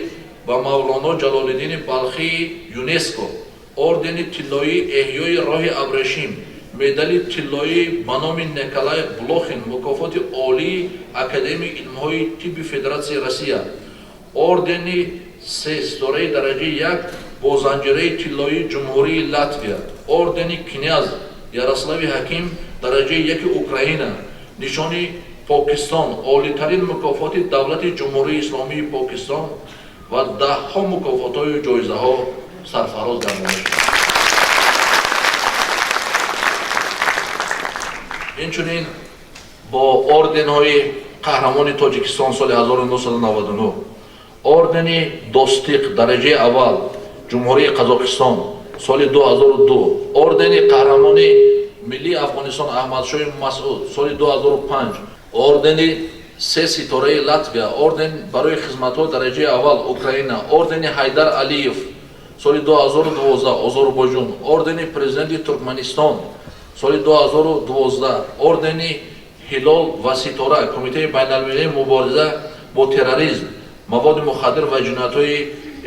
ба Мавлоно Ҷалолиддини Балхии ЮНЕСКО, ордени тиллоии эҳёи роҳи абрешим, медали тиллоӣ ба номи Николай Блохин, мукофоти олии Академияи илмҳои тибби Федератсияи Россия, ордени се ситораи дараҷаи як бо занҷираи тиллоии Ҷумҳурии Латвия, ордени Княз Ярослави Ҳаким дараҷаи яки Украина, нишони Покистон, олитарин мукофоти давлати Ҷумҳурии Исломии Покистон ва даҳҳо мукофотҳою ҷоизаҳо сарфароз гардонида шуданд. Инчунин бо орденҳои Қаҳрамони Тоҷикистон соли 1999, ордени Достиқ дараҷаи аввал Ҷумҳурии Қазоқистон соли 2002, ордени Қаҳрамони миллии Афғонистон Аҳмадшоҳи Масъуд соли 2005, ордени се ситораи Латвия, орден барои хизматҳо дараҷаи аввал Украина, ордени Ҳайдар Алиев соли 2012 Озарбойҷон, ордени Президенти Туркманистон соли 2012, ордени Ҳилол ва ситора Кумитаи байналмилалии мубориза бо терроризм, маводи мухаддир ва ҷиноятҳои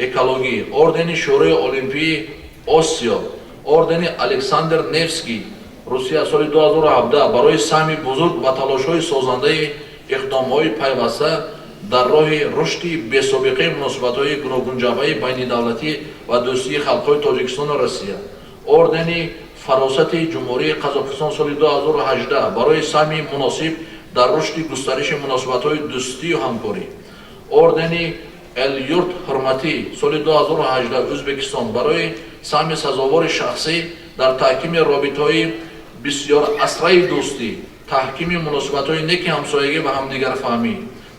экологӣ, ордени Шӯрои Олимпии Осиё, ордени Александр Невский Русия соли 2017 барои саҳми бузург ва талошҳои созандаи иқдомҳои пайваста дар роҳи рушди бесобиқаи муносибатҳои гуногунҷабҳаи байнидавлатӣ ва дӯстии халқҳои Тоҷикистону Россия, ордени Фаросати Ҷумҳурии Қазоқистон соли 2018 барои саҳми муносиб дар рушди густариши муносибатҳои дӯстию ҳамкорӣ, ордени Эл-Юрт ҳурматӣ соли 2018 Ӯзбекистон барои саҳми сазовори шахсӣ дар таҳкими робитаҳои бисёрасраи дӯстӣ, Таҳкими муносибатҳои неки ҳамсоягӣ ва ҳамдигарфаҳмӣ,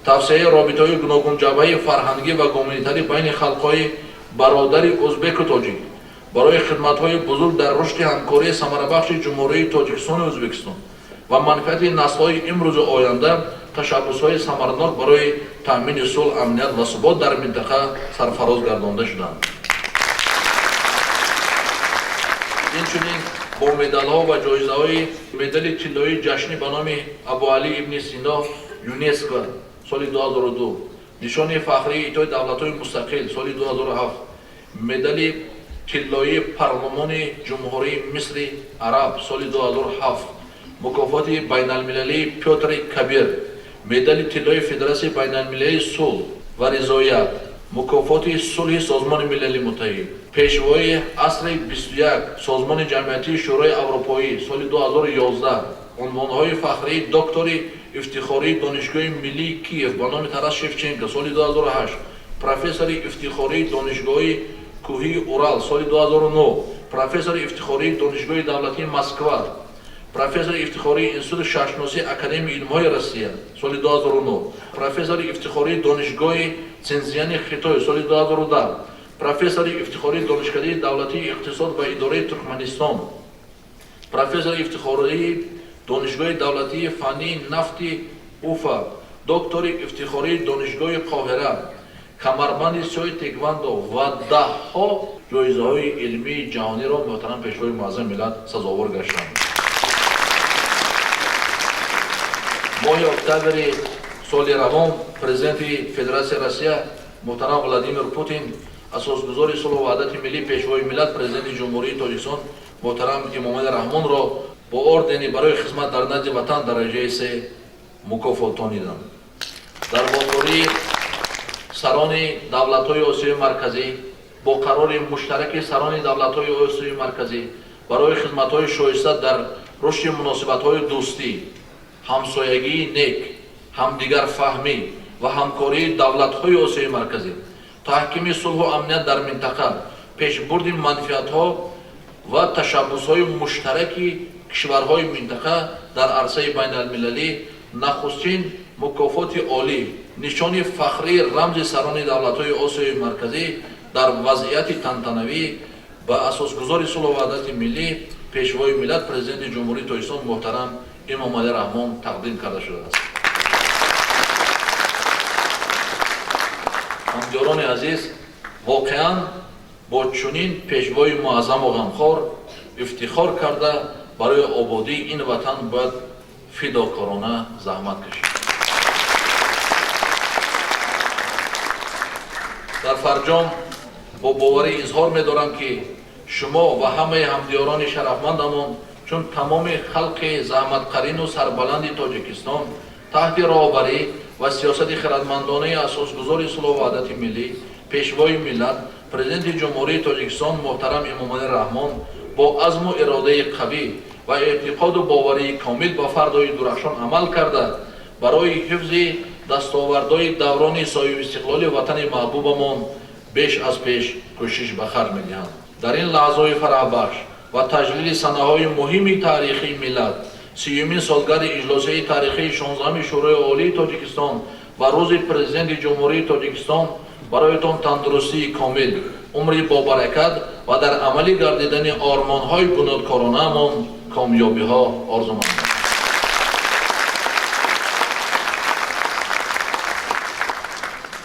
тавсеаи робитаҳои гуногунҷабҳаи фарҳангӣ ва гуманитарӣ байни халқҳои бародари ӯзбеку тоҷик, барои хидматҳои бузург дар рушди ҳамкории самарабахши Ҷумҳурии Тоҷикистону Ӯзбекистон ва манфиати наслҳои имрӯзу оянда, ташаббусҳои самаранок барои таъмини сулҳ, амният ва субот дар минтақа сарфароз гардонда шуданд. Инчунин бо медалҳо ва ҷоизаҳои медали тиллоии ҷашнӣ ба номи Абуалӣ ибни Сино ЮНЕСКО соли 2002, нишони фахрии Иттиҳоди давлатҳои мустақил соли 2007, медали тиллоии парлумони Ҷумҳурии Мисри Араб соли 2007, мукофоти байналмилалии Пётри Кабир, медали тиллоии Федератсияи байналмилалии сулҳ ва ризоят, мукофоти сулҳи Созмони Милали Муттаҳид, пешвои асри 21 Созмони ҷамъиятии Шӯрои Аврупоӣ соли 2011, унвонҳои фахрии доктори ифтихории Донишгоҳи миллии Киев ба номи Тарас Шевченко соли 2008, профессори ифтихории Донишгоҳи кӯҳии Урал соли 2009, профессори ифтихории Донишгоҳи давлатии Москва, профессори ифтихории Институти шаҳршиносии Академияи илмҳои Россия соли 2009, профессори ифтихории Донишгоҳи Цинзияни Хитой соли 2010, профессори ифтихории Донишкадаи давлатии иқтисод ва идораи Туркманистон, профессори ифтихории Донишгоҳи давлатии фаннии нафти Уфа, доктори ифтихории Донишгоҳи Қоҳира, камарбанди сиёҳи теквандо ва даҳҳо ҷоизаҳои илмии ҷаҳониро муҳтарам Пешвои Муаззами миллат сазовор гаштанд. Моҳи октябри соли равон Президенти Федератсияи Россия муҳтарам Владимир Путин асосгузори сулҳу ваҳдати миллӣ, Пешвои миллат, Президенти Ҷумҳурии Тоҷикистон муҳтарам Эмомалӣ Раҳмонро бо ордени барои хизмат дар назди Ватан дараҷаи се мукофотониданд. Дар бозории сарони давлатҳои Осиёи Марказӣ бо қарори муштараки сарони давлатҳои Осиёи Марказӣ барои хизматҳои шоиста дар рушди муносибатҳои дӯстӣ, ҳамсоягии нек, ҳамдигарфаҳмӣ ва ҳамкории давлатҳои Осиёи Марказӣ, таҳкими сулҳу амният дар минтақа, пешбурди манфиатҳо ва ташаббусҳои муштараки кишварҳои минтақа дар арсаи байналмилалӣ нахустин мукофоти олӣ, нишони фахрии рамзи сарони давлатҳои Осиёи Марказӣ дар вазъияти тантанавӣ ба асосгузори сулҳу ваҳдати миллӣ, Пешвои миллат, Президенти Ҷумҳурии Тоҷикистон муҳтарам Эмомалӣ Раҳмон тақдим карда шудааст. Ҳамдиёрони азиз, воқеан бо чунин пешвои муаззаму ғамхор ифтихор карда барои ободии ин ватан бояд фидокорона заҳмат кашид. Дар фарҷом бо боварӣ изҳор медорам, ки шумо ва ҳамаи ҳамдиёрони шарафмандамон, чун тамоми халқи заҳматқарину сарбаланди Тоҷикистон, таҳти роҳбарӣ ва сиёсати хирадмандонаи асосгузори сулҳу ваҳдати миллӣ, Пешвои миллат, Президенти Ҷумҳурии Тоҷикистон муҳтарам Эмомалӣ Раҳмон бо азму иродаи қавӣ ва эътиқоду боварии комил ба фардои дурахшон амал карда, барои ҳифзи дастовардҳои даврони соҳибистиқлоли ватани маҳбубамон беш аз пеш кӯшиш ба харҷ медиҳанд. Дар ин лаҳзаҳои фараҳбахш ва таҷлили санаҳои муҳими таърихии миллат, 30-юмин солгарди иҷлосияи таърихии 16-уми Шӯрои Олии Тоҷикистон ва рӯзи Президенти Ҷумҳурии Тоҷикистон бароятон тандурустии комил, умри бобаракат ва дар амалӣ гардидани ормонҳои бунёдкоронаамон комёбиҳо орзумандам.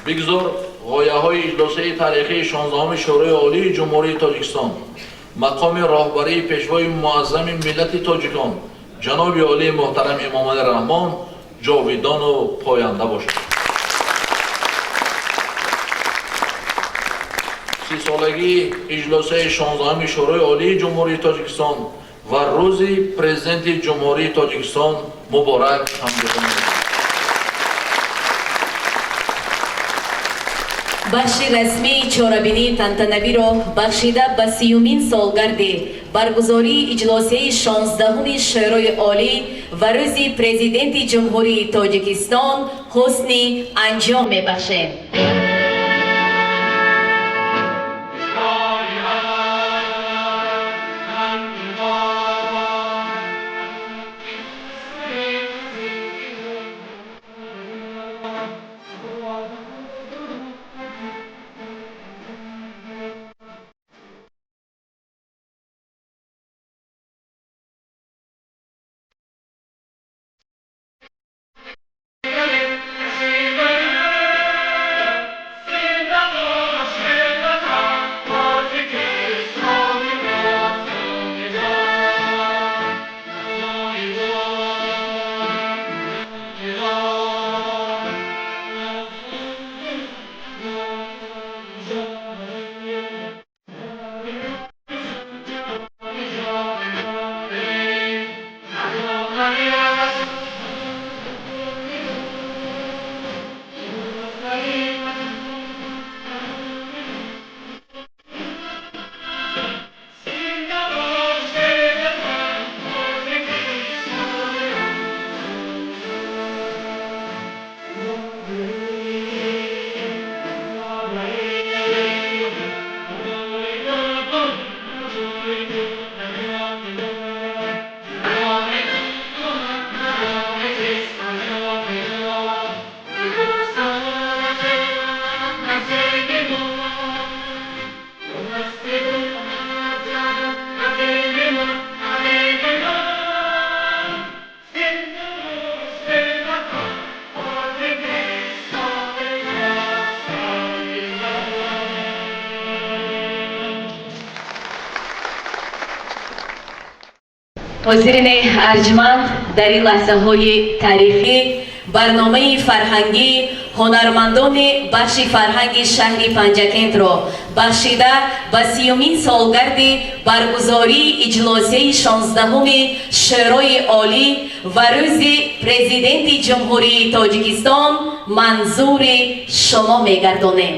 Бигзор ғояҳои иҷлосияи таърихии 16-уми Шӯрои Олии Ҷумҳурии Тоҷикистон, мақоми роҳбарии Пешвои муаззами миллати тоҷикон ҷаноби олии муҳтарам Эмомалӣ Раҳмон ҷовидону поянда бошад. 30-солагии иҷлосияи 16-уми Шӯрои Олии Ҷумҳурии Тоҷикистон ва рӯзи Президенти Ҷумҳурии Тоҷикистон муборак, ҳамдиёрон! Бахши расмии чорабинии тантанавиро бахшида ба 30-юмин солгарди баргузории иҷлосияи 16-уми Шӯрои Олӣ ва рӯзи Президенти Ҷумҳурии Тоҷикистон ҳусни анҷом мебахшем. Ҳозирини арҷманд, дар ин лаҳзаҳои таърихӣ барномаи фарҳангӣ ҳунармандони бахши фарҳанги шаҳри Панҷакентро бахшида ба 30-умин солгарди баргузории иҷлосияи 16-уми Шӯрои Олӣ ва рӯзи Президенти Ҷумҳурии Тоҷикистон манзури шумо мегардонем.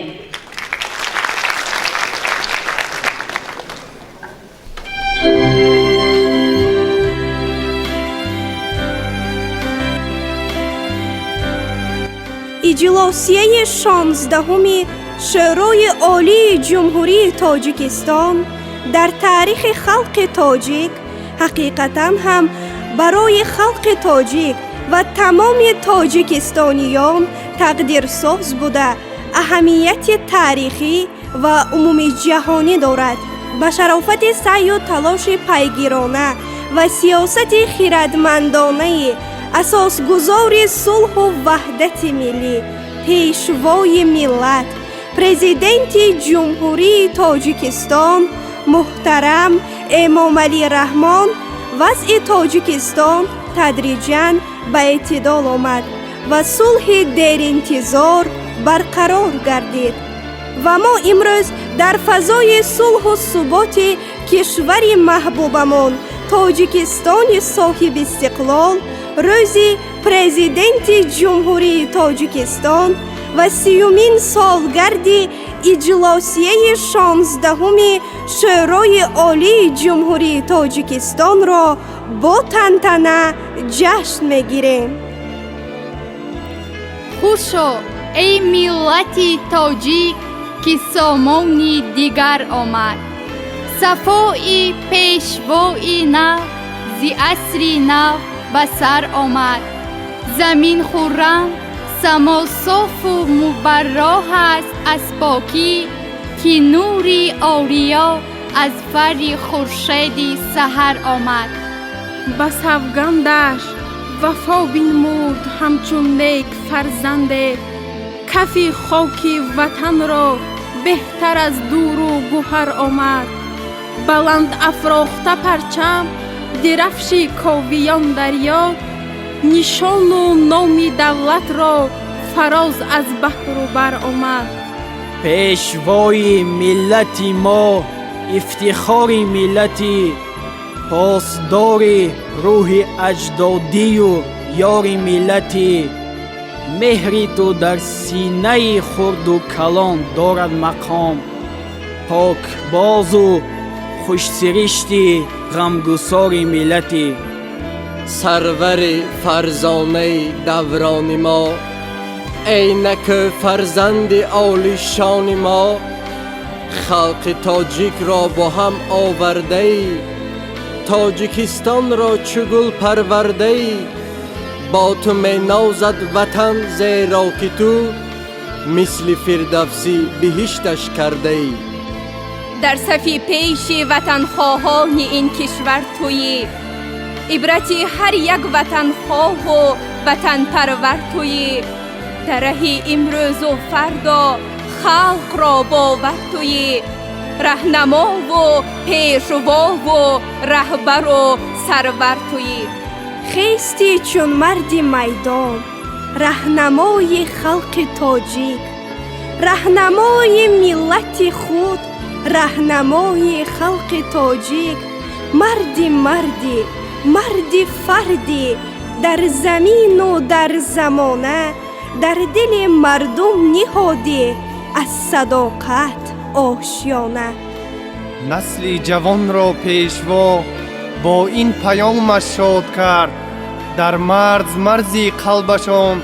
Иҷлосияи 16-уми Шӯрои Олии Ҷумҳурии Тоҷикистон дар таърихи халқи тоҷик ҳақиқатан ҳам барои халқи тоҷик ва тамоми тоҷикистониён тақдирсоз буда, аҳамияти таърихӣ ва умумиҷаҳонӣ дорад. Ба шарофати саъю талоши пайгирона ва сиёсати хирадмандонаи асосгузори сулҳу ваҳдати миллӣ, пешвои миллат, Президенти Ҷумҳурии Тоҷикистон муҳтарам Эмомалӣ Раҳмон, вазъи Тоҷикистон тадриҷан ба эътидол омад ва сулҳи деринтизор барқарор гардид. Ва мо имрӯз дар фазои сулҳу суботи кишвари маҳбубамон Тоҷикистони соҳибистиқлол рӯзи Президенти Ҷумҳурии Тоҷикистон ва 30-умин солгарди иҷлосияи 16-уми Шӯрои Олии Ҷумҳурии Тоҷикистонро бо тантана ҷашн мегирем. Хушо, эй миллати тоҷик, ки сомони дигар омад. Сафои пешвои нав зи асри нав ба сар омад. Замин хуррам, само софу мубарроҳ аст аз покӣ, ки нури ориё аз фарри хуршеди саҳар омад. Ба савгандаш вафо бинмуд ҳамчун нек фарзанде, кафи хоки ватанро беҳтар аз дуру гуҳар омад. Баланд афрохта парчам, дирафши ковиён дарё, нишону номи давлатро фароз аз баҳру бар омад. Пешвои миллати мо, ифтихори миллати, посдори рӯҳи аҷдодию ёри миллати, меҳри ту дар синаи хурду калон дорад мақом, покбозу хушсиришти ғамгусори миллати. Сарвари фарзонаи даврони мо, эй наку фарзанди олишони мо, халқи тоҷикро бо ҳам овардаӣ, Тоҷикистонро чу гул парвардаӣ, бо ту менозад ватан, зеро ки ту мисли Фирдавсӣ биҳишташ кардаӣ. Дар сафи пеши ватанхоҳони ин кишвар туӣ, ибрати ҳар як ватанхоҳу ватанпарвар туӣ, дар раҳи имрӯзу фардо халқро бовар туӣ, раҳнамову пешвову раҳбару сарвар туӣ. Хести чун марди майдон, раҳнамои халқи тоҷик, раҳнамои миллати худ, раҳнамои халқи тоҷик, марди марди, Марди фардӣ дар замину дар замона, дар дили мардум ниҳодӣ аз садоқат ошёна. Насли ҷавонро Пешво бо ин паёмаш шод кард, дар марз марзи қалбашон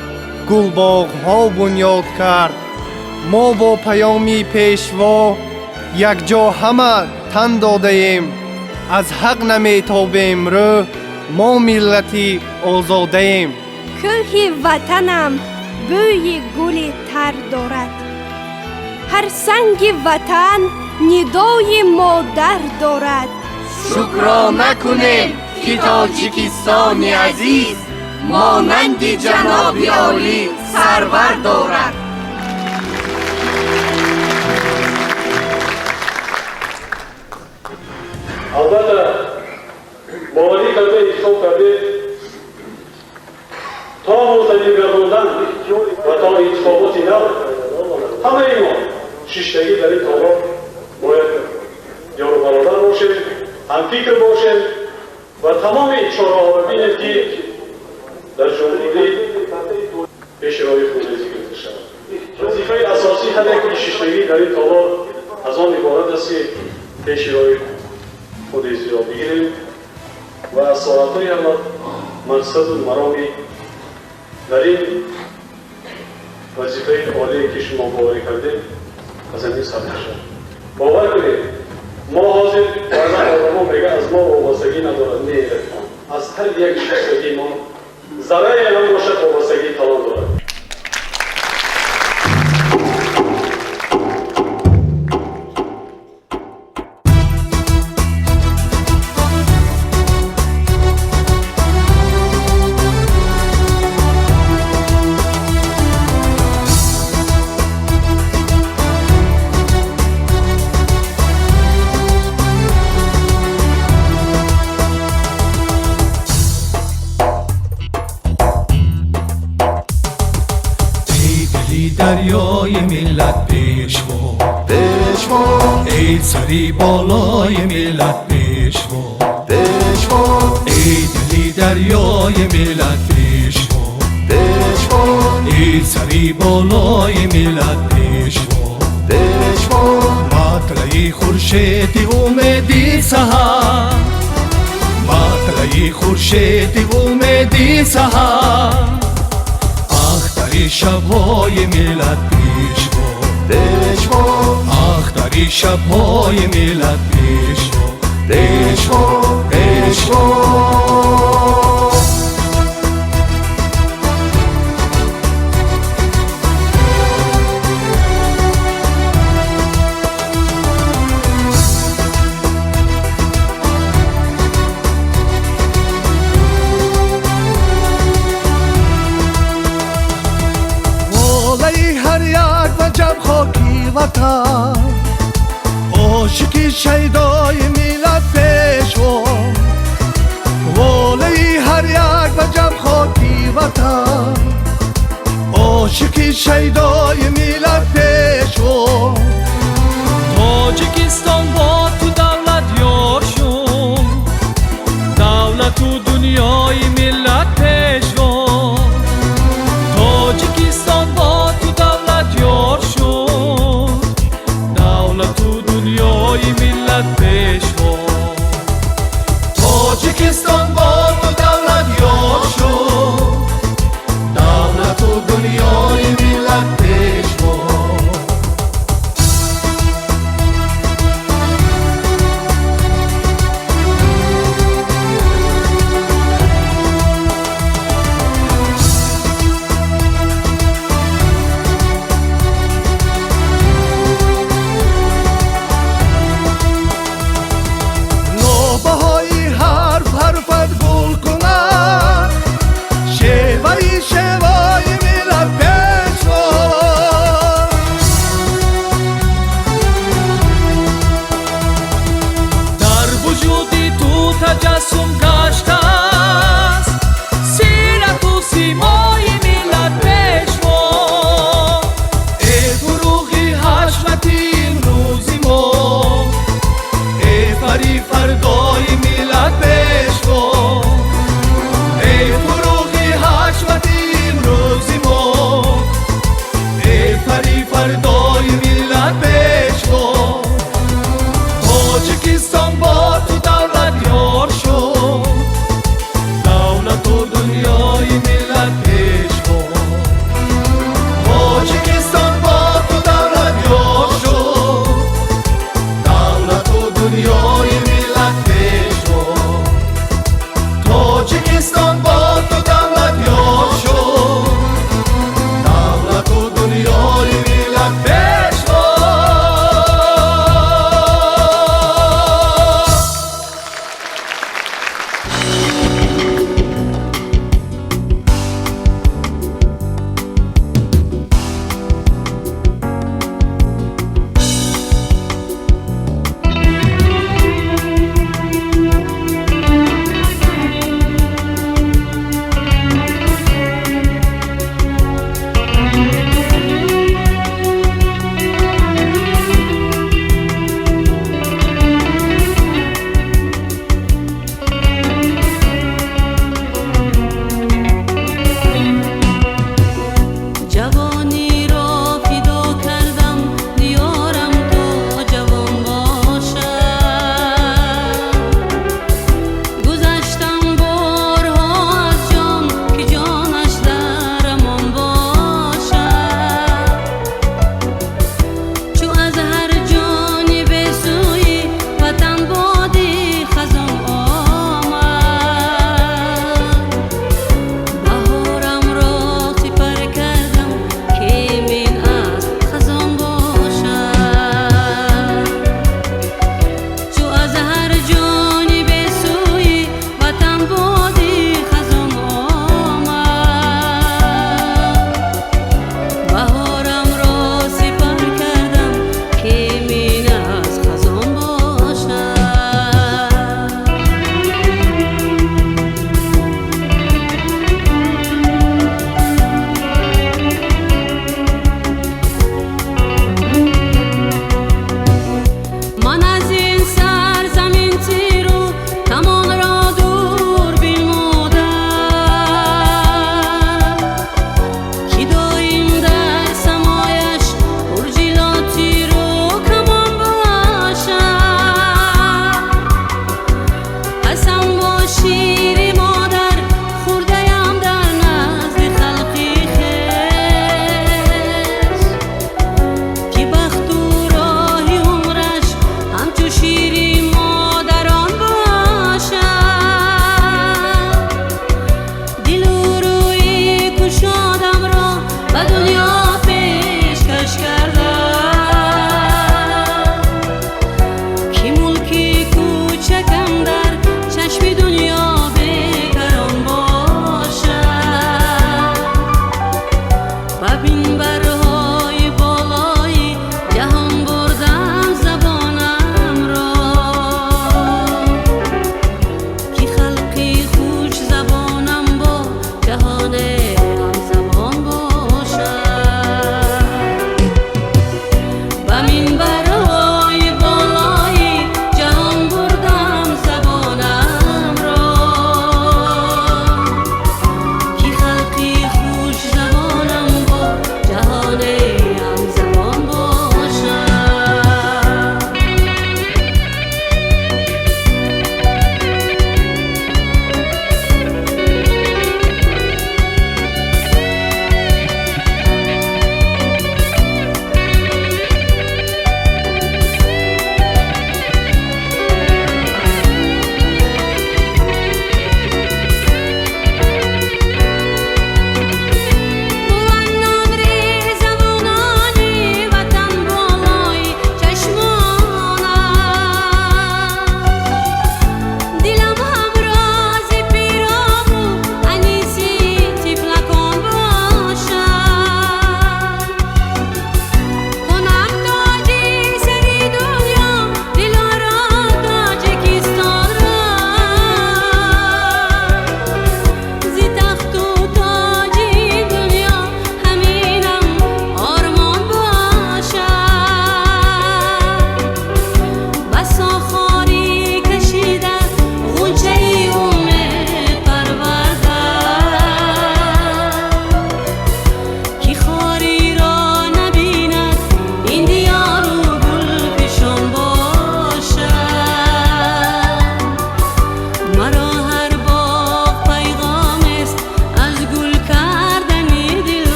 гулбоғҳо бунёд кард. Мо бо паёми Пешво якҷо ҳама тан додаем, аз ҳақ наметобем рӯ, мо миллати озодаем. Кӯҳи ватанам бӯи гули тар дорад, ҳар санги ватан нидои модар дорад. Шукрона кунем, ки Тоҷикистони азиз монанди ҷаноби олӣ сарвар дорад. Албатта, боварӣ карда, интихоб кардед то мултавӣ гардондан ва то интихоботи нав ҳамаи мо шиштагӣ дар ин толор бояд ёру бародар бошем, ҳамфикр бошем ва тамоми чораҳоро бинем, ки дар ҷумҳурӣ пеши роҳи хунрезӣ гирифта шавад. Вазифаи асосии ҳар яки шиштагӣ дар ин толор аз он иборат аст, ки пеши роҳи хунрезиро бигирем ва аз соатҳои аввал мақсаду мароми дар ин вазифаи олие, ки шумо боварӣ кардем, аз ҳамин сар мешавад. Бовар кунед, мо ҳозир баъзан одамо мега, аз мо вобастагӣ надорад. Не, аз ҳар як шиштагии мо заррае ҳам бошад, вобастагии калон дорад. Дарёи миллат Пешво, Пешво, эй сари болои миллат Пешво, Пешво, эй дили дарёи миллат Пешво, Пешво, эй сари болои миллат Пешво, Пешво, матлаи хуршеди умеди саҳар, матлаи хуршеди умеди саҳар, ахтари шабҳои миллат Пешво, Пешво, ахтари шабҳои миллат Пешво, Пешво, Пешво. Ватан ошиқи шайдои миллат Пешво, волаи ҳар як ваҷаб хоки ватан, ошиқи шайдои миллат Пешво. Тоҷикистон бо ту давлат ёр шуд, давлату дунёи миллат Пешво. Тоҷикистон бо ту давлат ёр шуд, давлату дунёи миллат Пешво. Тоҷикистон бо ту давлат ёр шуд, давлату дунёи миллат Пешво. Тоҷикистон бо ту давлат ёр шуд, давлату дунёи миллат пешво.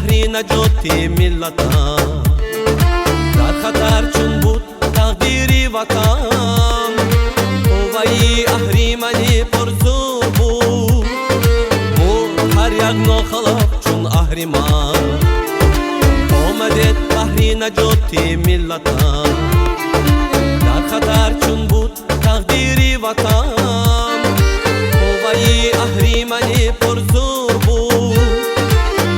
баҳри наҷоти миллатам. Дар хатар чун буд тақдири ватан, қувваи аҳримани пурзур буд. Буд ҳар як нохалаф чун аҳриман, омадед баҳри наҷоти миллатам. Дар хатар чун буд тақдири ватан, қувваи аҳримани пурзур буд.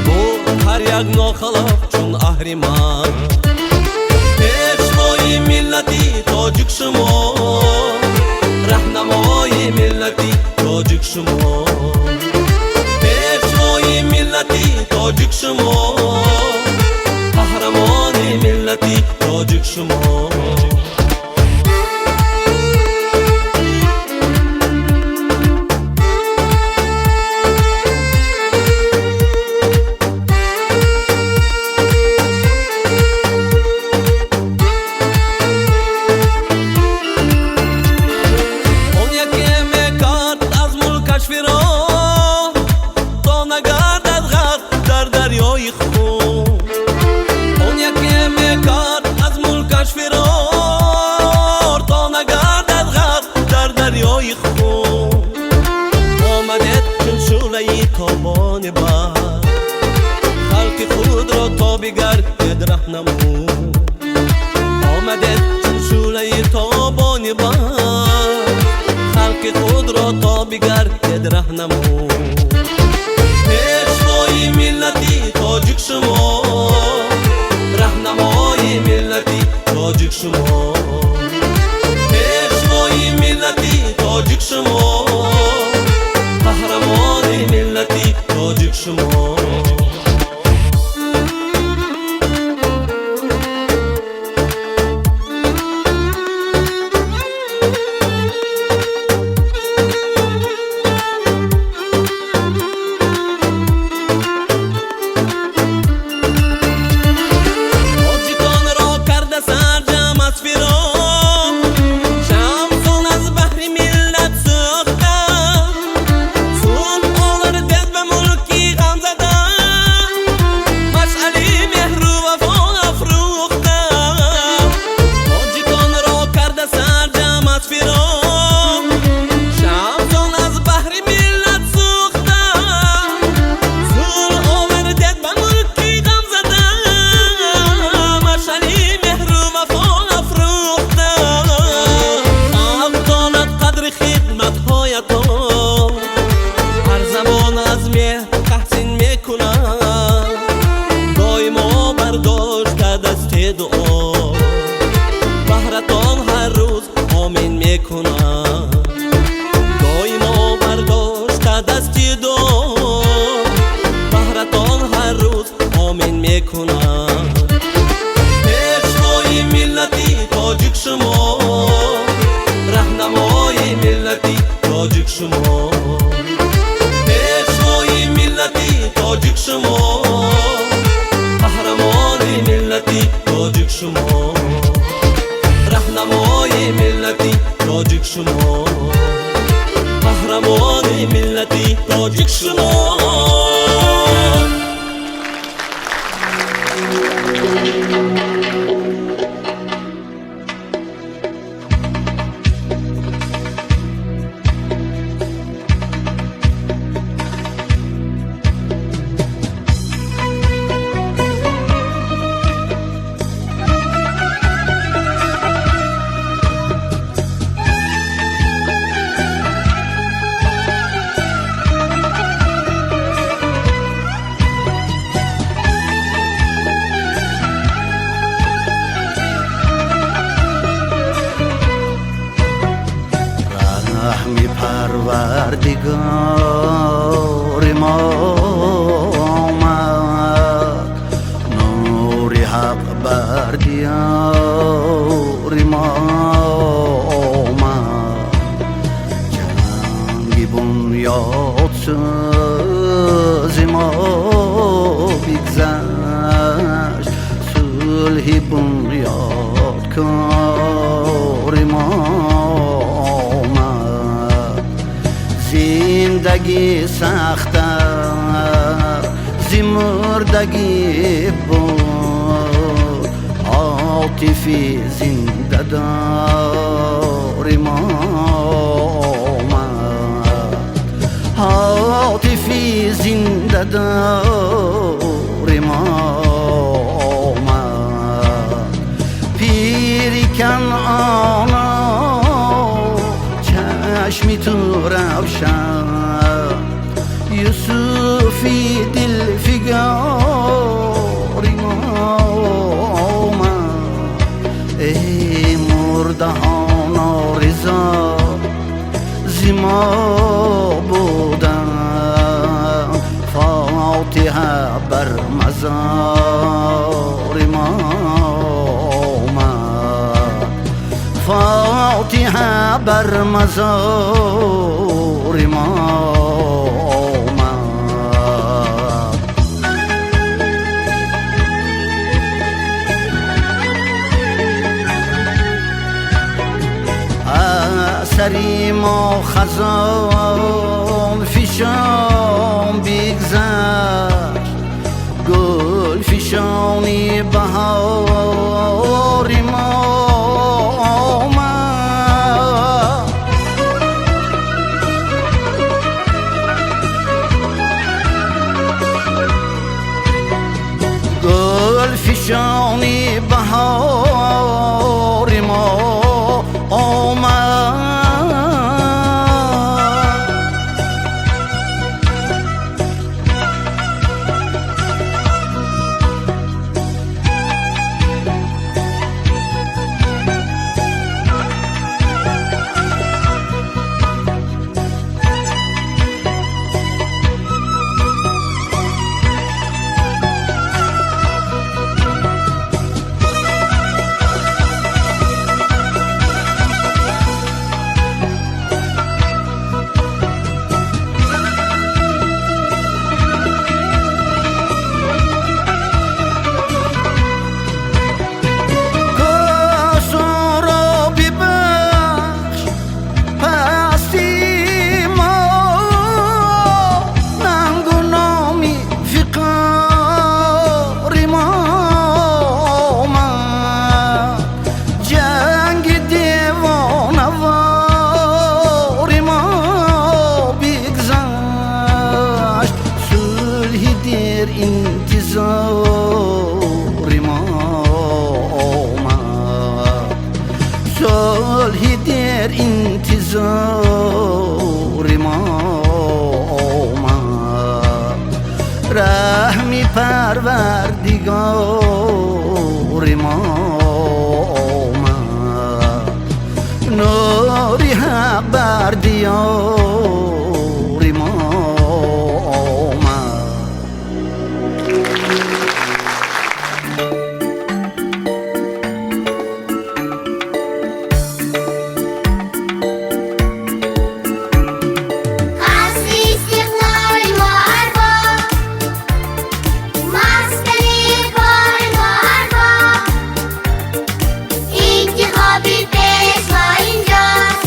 Буд ҳар як нохалаф чун аҳриман. Пешвои миллати тоҷик шумо, раҳнамои миллати тоҷик шумо. Пешвои миллати тоҷик шумо, қаҳрамони миллати тоҷик шумо. Он яке мекард аз мулкаш фирор, то нагардад ғарқ дар дарёи хун. Он яке мекард аз мулкаш фирор, то нагардад ғарқ дар дарёи хун. Омадед чун шӯълаи тобони бар, халқи худро то бигардед раҳнамуд. Омадед чун шӯълаи тобони бар, халқи худро то бигардед раҳнамуд. Пешвои миллати тоҷик шумо, раҳнамои миллати тоҷик шумо. Пешвои миллати тоҷик шумо, қаҳрамони миллати тоҷик шумо. Тоҷиконро карда сарҷам аз фироқ, шамсон аз баҳри миллат сӯхта. Сулҳ овардед ба мулки ғамзада, машъали меҳру вафо афрӯхта. Тоҷиконро карда сарҷам аз фироқ, шамсон аз баҳри миллат сӯхта. Сулҳ овардед ба мулки ғамзада, машъали меҳру вафо афрӯхта. Халқ донад қадри хидматҳоятон, ҳар замон аз меҳр таҳсин мекунад. Доимо бардошта дасти дуо, баҳратон ҳар рӯз омин мекунад. Доимо бардошта дасти дуо, баҳратон ҳар рӯз омин мекунад. Пешвои миллати тоҷик шумо, раҳнамои миллати тоҷик шумо. Пешвои миллати тоҷик шумо, қаҳрамони миллати тоҷик шумо. Раҳнамои миллати тоҷик шумо, қаҳрамони миллати тоҷик шумо. Раҳми Парвардигори мо омад, нури ҳақ бар диёри мо омад. Ҷанги бунёд сӯзи мо бигзашт, сулҳи бунёд кори мо омад. Зиндагӣ сахта зи Мурдагӣ буд ҳотифи зиндадори мо омад, ҳотифи зиндадори мо омад. Пири Канъоно, чашми ту равшан, Юсуфи дилфигори мо омад. Эй мурдаҳоно, ризо зи мо буданд, Фотиҳа бар мазори мо омад, Фотиҳа бар мазори мо омад. Асари мо хазон фишон бигзашт, гул фишони баҳори мо омад. Гул фишони баҳори мо омад. Косоро бибахш пасти мо, нангу номи фиқори мо омад. Ҷанги девонавори мо бигзашт, сулҳи дер интизори мо омад, сулҳи дер интизори мо омад. Раҳми Парвардигори мо омад, нури ҳақ бар диёри мо омад. Қасри истиқлоли мо арбоб, маскани кори мо арбоб, интихоби пешво инҷост,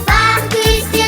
бахту истиқлол.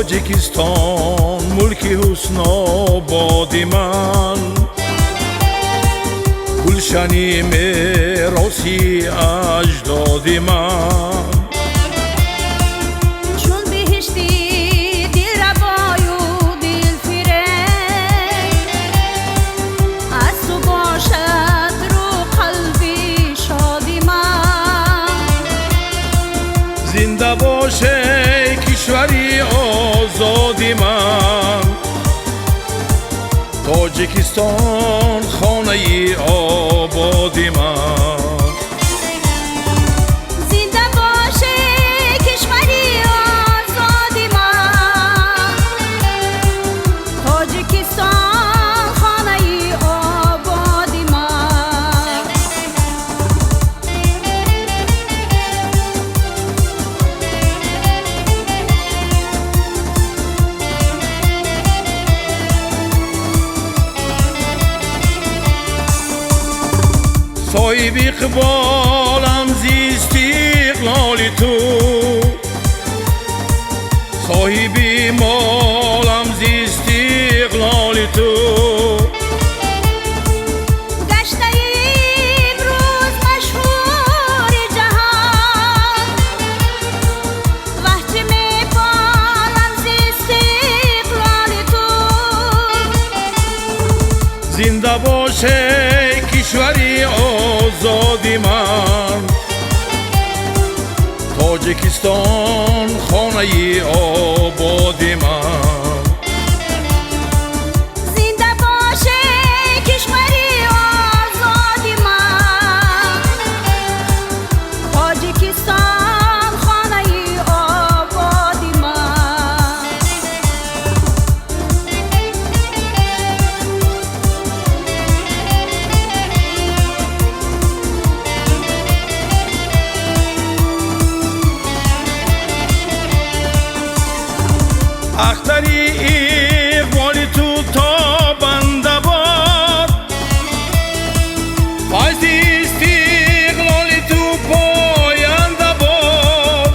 Тоҷикистон мулки ҳуснободи ман, гулшани мероси аҷдоди ман. Чун биҳишти дилрабою дилфиреб, аз ту бошад рӯ қалби шоди ман. Зинда боше кишвари озоди ман, Тоҷикистон хонаи ободи ман. Зинда боше кишвари озоди ман, Тоҷикистон хонаи ободи ман. Соҳиби иқболам зи истиқлоли ту, соҳиби молам зи истиқлоли ту. Гаштаи имрӯз машҳури ҷаҳон, ваҳ чӣ меполам зи истиқлоли ту. Зинда боше кишвари озоди ман, Тоҷикистон хонаи ободи ман. Зинда боше кишвари озоди ман, Тоҷикистон хонаи ободи ман. Ахтари иқболи ту тобанда бод, файзи истиқлоли ту поянда бод.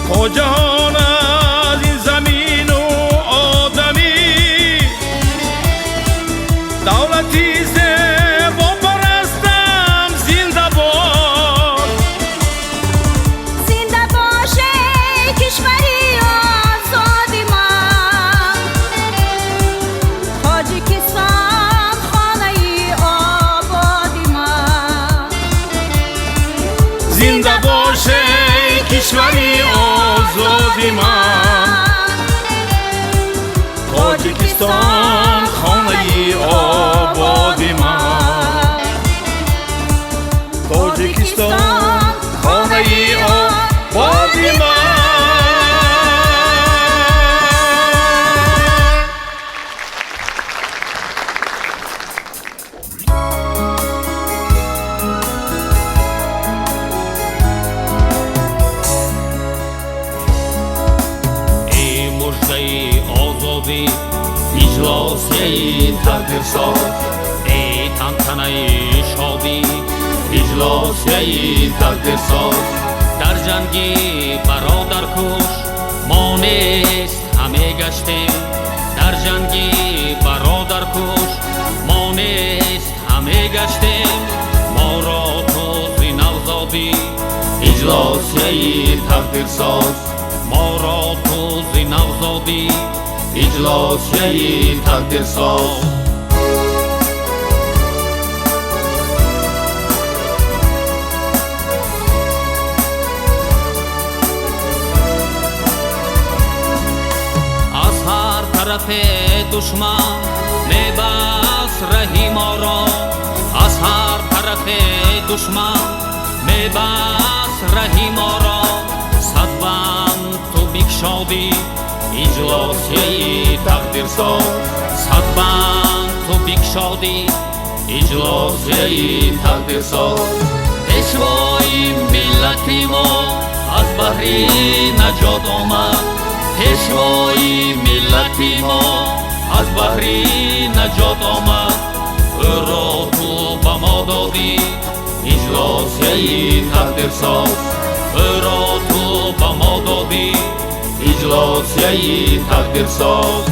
То ҷаҳон аз ин замину одамӣ, давлати зебопарастам зинда бод. Зинда боше кишвари озоди ман, Тоҷикистон хонаи ободи ман. Зинда боше кишвари озоди ман, Тоҷикистон хонаи ободи ман. Тоҷикистон хонаи ободи ман. Эй муждаи озодӣ, иҷлосияи тақдирсоз, эй тантанаи шодӣ, иҷлосияи тақдирсоз. Дар ҷанги бародаркуш мо нест ҳаме гаштем, дар ҷанги бародаркуш мо нест ҳаме гаштем. Моро тӯзи навзодӣ, иҷлосияи тақдирсоз, моро тӯзи навзодӣ, иҷлосияи тақдирсоз. Аз ҳар тарафе душман мебаст раҳи моро, аз ҳар тарафе душман мебаст раҳи моро. Сад банд ту бикшодӣ, иҷлосияи тақдирсоз, сад банд ту бикшодӣ, иҷлосияи тақдирсоз. Пешвои миллати мо аз баҳри наҷот омад, пешвои миллати мо аз баҳри наҷот омад. Ӯро ту ба мо додӣ, иҷлосияи тақдирсоз, ӯро ту ба мо додӣ, Иҷлосияи тақдирсоз.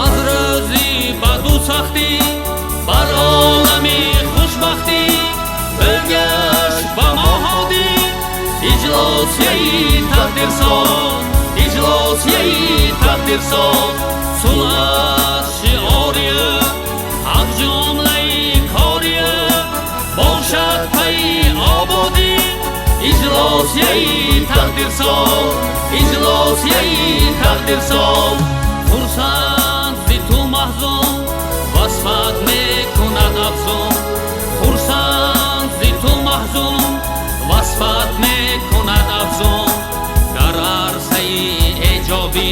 Аз рӯзи баду сахтӣ бар олами хушбахтӣ биргашт ба мо ҳодӣ. Иҷлосияи тақдирсоз, иҷлосияи тақдирсоз. Сулҳ аст шиори ӯ, ҳақ ҷумлаи кори ӯ, бошад пайи ободӣ. Иҷлосияи тақдирсоз, иҷлосияи тақдирсоз. Хурсанд зи ту маҳзун, васфат мекунад афзун. Хурсанд зи ту маҳзун, васфат мекунад афзун. Дар арсаи эҷодӣ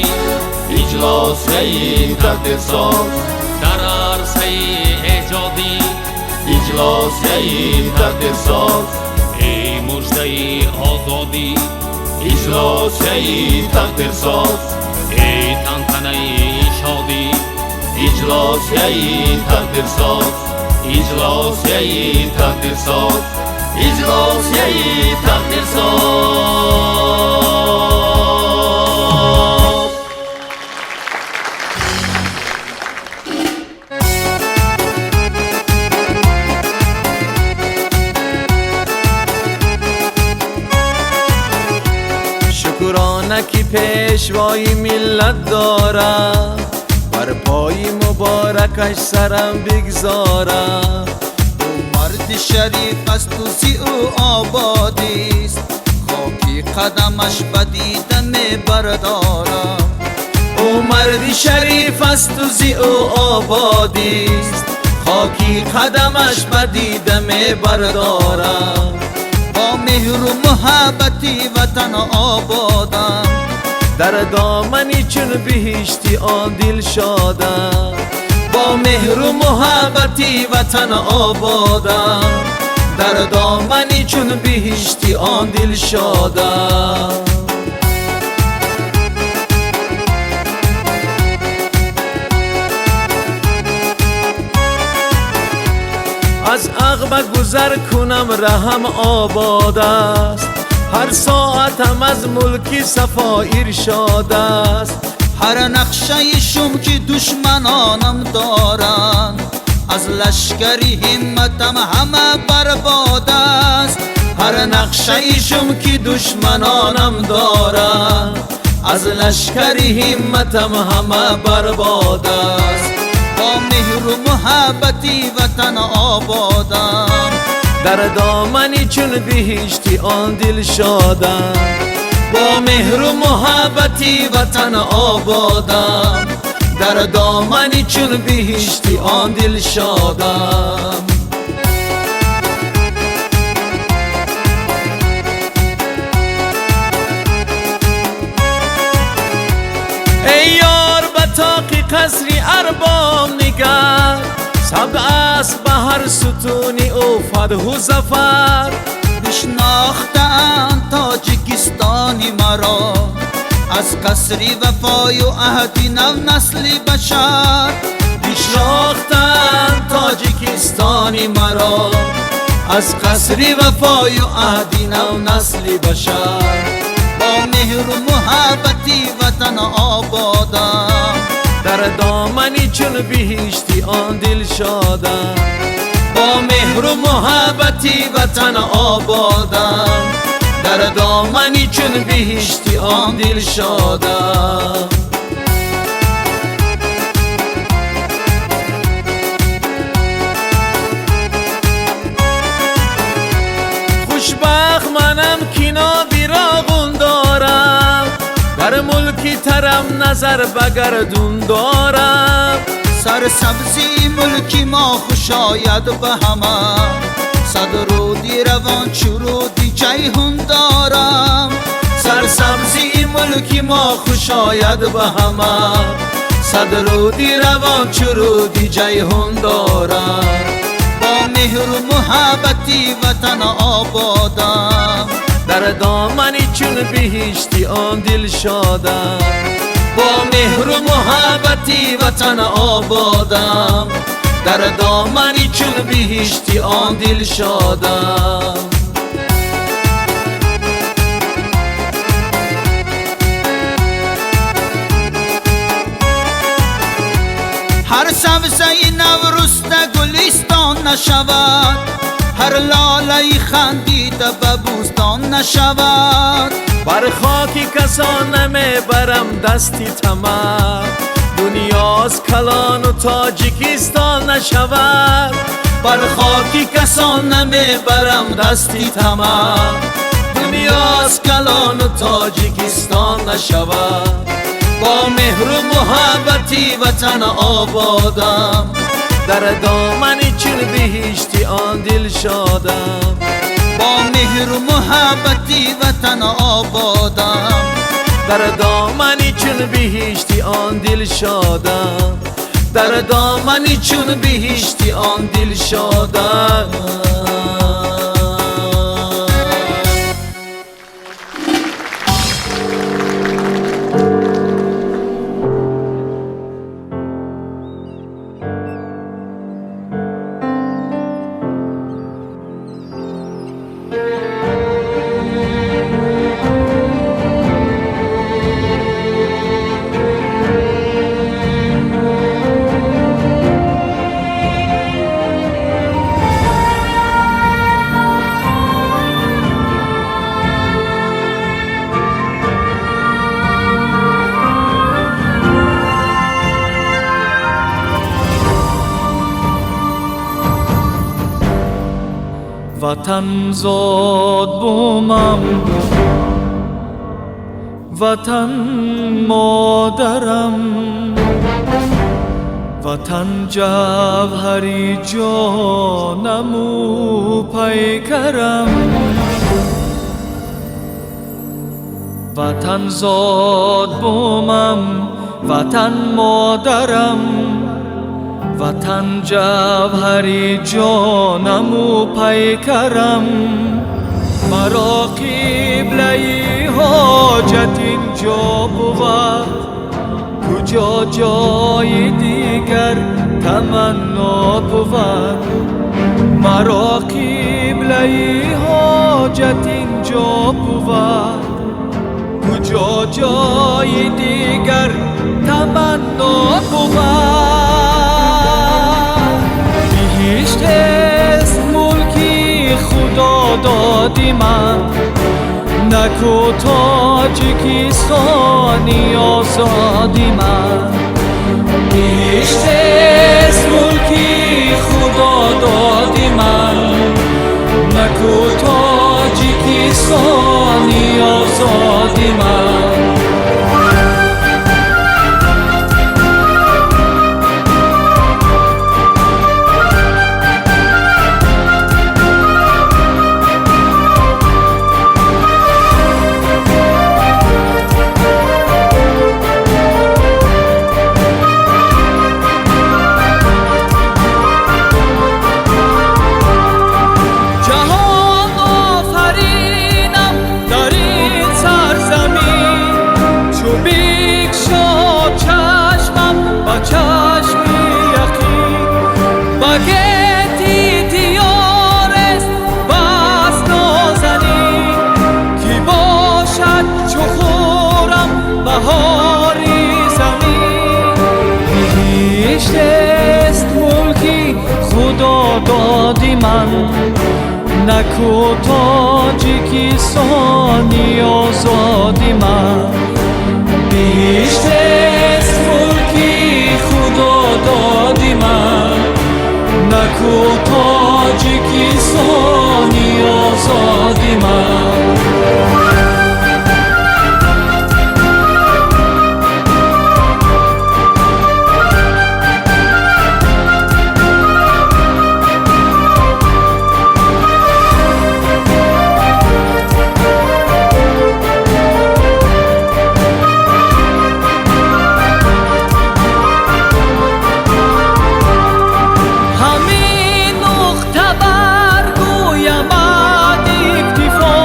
иҷлосияи тақдирсоз. Дар арсаи эҷодӣ иҷлосияи тақдирсоз. Эй муждаи озодӣ иҷлосияи тақдирсоз. Эй тантанаи шодӣ иҷлосияи тақдирсоз. Иҷлосияи тақдирсоз, иҷлосияи тақдирсоз. Шукрона ки пешвои миллат дорам, бар пои муборакаш сарам бигзорам. Ӯ марди шариф аст ва зи ӯ ободист, хоки қадамаш ба дида мебардорам. Ӯ марди шариф аст ва зи ӯ ободист, хоки қадамаш ба дида мебардорам. Бо меҳру муҳаббати ватан ободам, дар домани чун биҳишти он дил шодам. Бо меҳру муҳаббати ватан ободам, дар домани чун биҳишти он дил шодам. Аз ағба гузар кунам раҳам обод аст, ҳар соатам аз мулки сафо иршод аст. Ҳар нақшаи шум ки душманонам доранд, аз лашкари ҳимматам ҳама барбод аст. Ҳар нақшаи шум ки душманонам доранд, аз лашкари ҳимматам ҳама барбод аст. Бо меҳру муҳаббати ватан ободам, дар домани чун биҳишти он дил шодам. Бо меҳру муҳаббати ватан ободам, дар домани чун биҳишти он дил шодам. Эй ёр, ба тоқи қасри арбоб нигар, сабз аст ба ҳар сутуни ӯ фатҳу зафар. Бишнохтаанд Тоҷикистони маро, аз қасри вафою аҳди нав насли башар. Бишнохтаанд Тоҷикистони маро, аз қасри вафою аҳди нав насли башар. Бо меҳру муҳаббати ватан ободам, дар домани чун биҳишти он дил шодам. Бо меҳру муҳаббати ватан ободам, дар домани чун биҳишти он дил шодам. Хушбахт манам ки ноби роғун дорам, дар мулки тарам назар ба гардун дорам. Сарсабзии мулки мо хуш ояд ба ҳама, сад руди равон чу руди ҷайҳун дорам. Сарсабзии мулки мо хуш ояд ба ҳама, сад руди равон чу руди ҷайҳун дорам. Бо меҳру муҳаббати ватан ободам, дар домани чун биҳишти он дил шодам. Бо меҳру муҳаббати ватан ободам, дар домани чун биҳишти он дилшодам. Ҳар сабзаи наврӯзда гулистон нашавад, ҳар лолаи хандида ба бӯстон нашавад. Бар хоки касон намебарам дасти тамаъ, дунёст калону Тоҷикистон нашавад. Бар хоки касон намебарам дасти тамаъ, дунёст калону Тоҷикистон нашавад. Бо меҳру муҳаббати ватан ободам, дар домани чун биҳишти он дилшодам. Бо меҳру муҳаббати ватан ободам, дар домани чун биҳишти он дилшодам. Дар домани чун биҳишти он дилшодам. Ватан зод бумам, ватан модарам, ватан ҷавҳари ҷонаму пайкарам. Ватан зод бумам, ватан модарам, ватан ҷавҳари ҷонаму пайкарам. Маро қиблаи ҳоҷат инҷо бувад, куҷо ҷои дигар таманно бувад. Маро қиблаи ҳоҷат инҷо бувад, куҷо ҷои дигар таманно бувад. Биҳишт аст мулки худо доди ман, наку Тоҷикистони озоди ман. Биҳишт аст мулки худо доди ман, наку Тоҷикистони озоди ман. Доди ман, наку Тоҷикистони озоди ман. Биҳишт аст мулки худо доди ман, наку Тоҷикистони озоди ман. Ҳамин нуқта баргӯямад иктифо,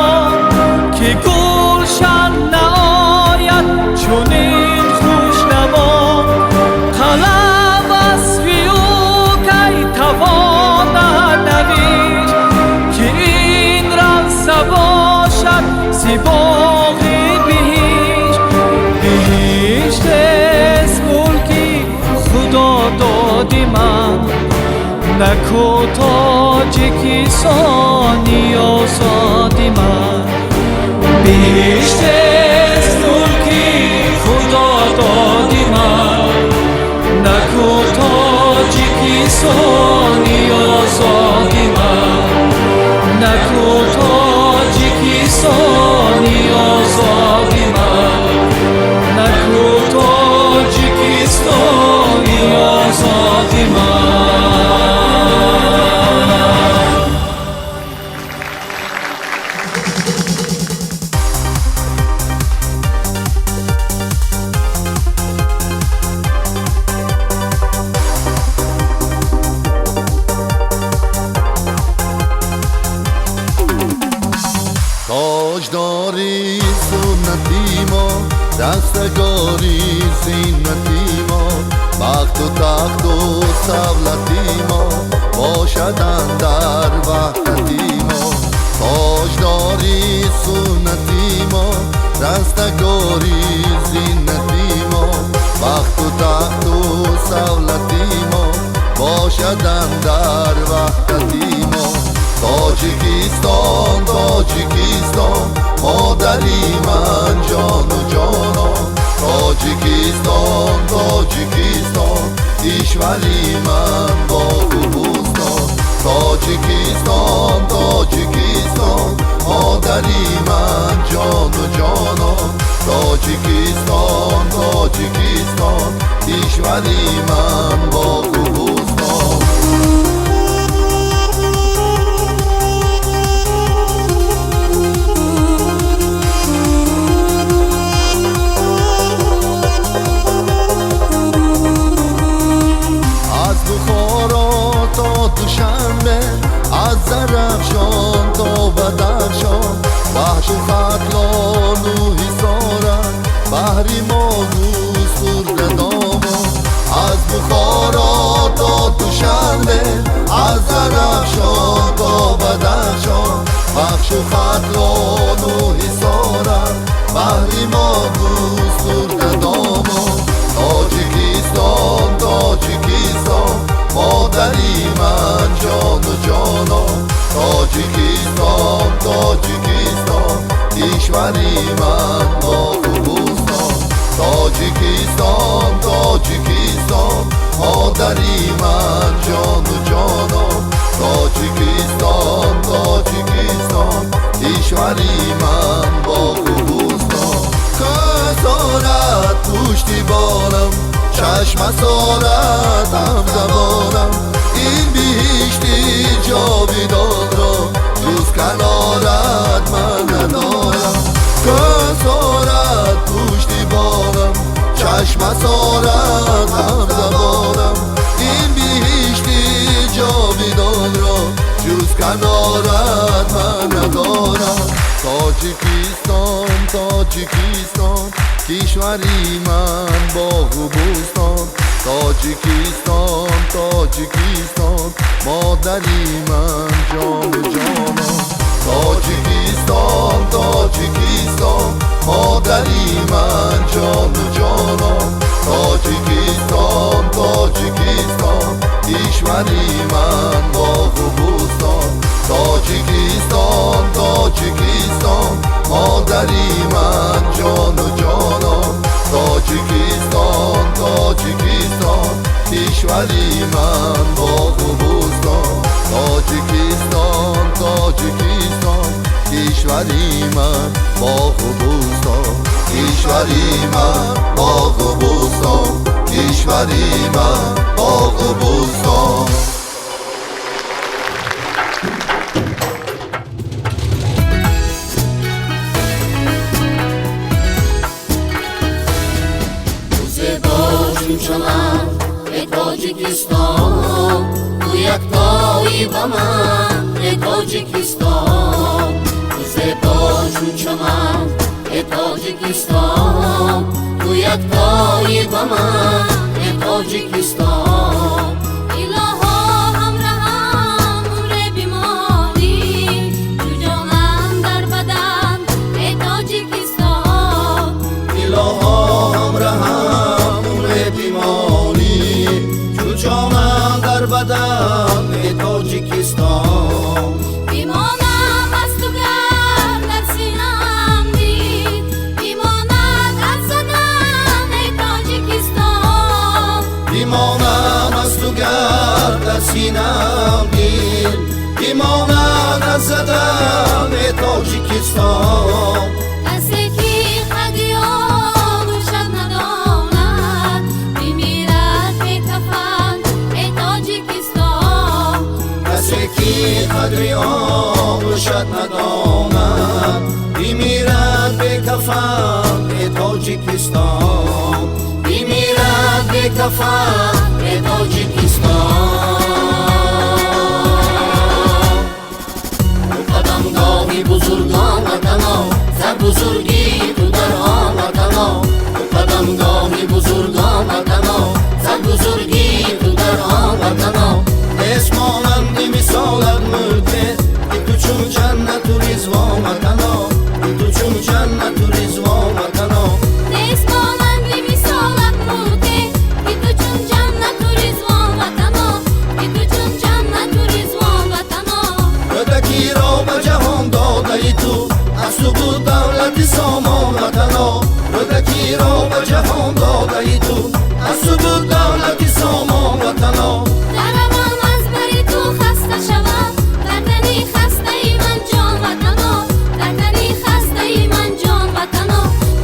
зи боғи биҳишт. Биҳишт аст мулки Худо доди ман, наку Тоҷикистони озоди ман. Биҳишт аст мулки Худо доди ман, наку Тоҷикистони озоди ман, наку Тоҷикистони озоди ман, наку Тоҷикистони озоди ман. Тоҷдори суннати мо, дастагори зиннати мо, бахту тахту савлати мо бошад андар ваҳдати мо. Тоҷдори суннати мо, растагори зиннати мо, бахту тахту савлати мо бошад андар ваҳдати мо. Тоҷикистон, Тоҷикистон, модари ман ҷону ҷонон. Тоҷикистон, Тоҷикистон, кишвари ман боғу бӯстон. Тоҷикистон, Тоҷикистон, модари ман ҷону ҷонон. Тоҷикистон, Тоҷикистон, кишвари ман боғу бӯстон. Аз Бухоро то Душанбе, аз Зарафшон то Бадахшон, Вахшу Хатлону Ҳисора, баҳри мо густурда домон. Аз Бухоро то Душанбе, аз Зарафшон то Бадахшон, Вахшу Хатлону Ҳисора, баҳри мо густурда домон. Тоҷикистон, Тоҷикистон, модари ман ҷону ҷонон. Тоҷикистон, Тоҷикистон, кишвари ман боғу бӯстон. Тоҷикистон, Тоҷикистон, модари ман ҷону ҷонон. Тоҷикистон, Тоҷикистон, кишвари ман боғу бӯстон. Кӯҳсорат пуштибонам, чашмасорат ҳамзабонам. Ин биҳишти ҷовидонро ҷуз канорат ман надорам. Кӯҳсорат пуштибонам, чашмасорат ҳамзабонам. Ин биҳишти ҷовидонро ҷуз канорат ман надорам. Тоҷикистон, Тоҷикистон, кишвари ман боғу бӯстон. Тоҷикистон, Тоҷикистон, модари ман ҷону ҷонон. Тоҷикистон, Тоҷикистон, модари ман ҷону ҷонон. Тоҷикистон, Тоҷикистон, кишвари ман боғу бӯстон. Тоҷикистон, Тоҷикистон, модари ман ҷону ҷонон. Тоҷикистон, Тоҷикистон, кишвари ман боғу бӯстон. Тоҷикистон, Тоҷикистон, кишвари ман боғу бӯстон. Кишвари ман боғу бӯстон. Кишвари ман боғу бӯстон. Чунчаман, эй Тоҷикистон, ту яктоӣ ба ман, эй Тоҷикистон. Ту зебо чун чаман, эй Тоҷикистон, ту яктоӣ ба ман, эй Тоҷикистон. Илоҳо ҳамраҳам умре бимонӣ, чу ҷонам дар бадан, эй. бинам дил бимонад аз задан э Тоҷикистон. Касе ки қадри оғӯшат надонад, бимирад бекафан э Тоҷикистон. Касе ки қадри оғӯшат надонад, бимирад бекафан э Тоҷикистон. Бимирад бекафан э Тоҷикистон. Қадамгоҳи бузургон ватано, зар бузургӣ ту дар он ватано. Қадамгоҳи бузургон ватано, зар бузургӣ ту дар он ватано. Нест монанди мисолат мулке, ки ту чун ҷаннату ризвон ватано, ки ту чун ҷаннату ризвон ватано. Нест монанди мисолат мулке, ки ту чун ҷаннату ризвон ватано, ки ту чун ҷаннату ризвон ватано. Рӯдакиро ба ҷаҳон додаи ту, аз ту буд давлати сомон ватано. Рӯдакиро ба ҷаҳон додаи ту, аз ту буд давлати сомон ватано. Даравам аз бари ту хаста шавам, дар тани хастаи ман ҷон ватано, дар тани хастаи ман ҷон ватано.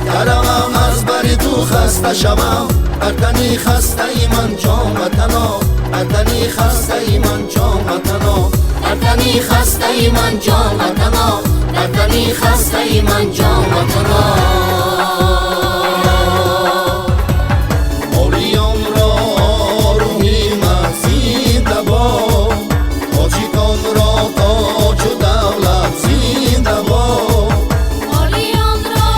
Даравам аз бари ту хаста шавам, дар тани хастаи ман ҷон ватано, дар тани хастаи ман ҷон ватано. Дар тани хастаи ман ҷон ватано, дар тани хастаи ман ҷон ватано. Ориёнро рӯҳи ман зинда бод, тоҷиконро тоҷу давлат зинда бод. Ориёнро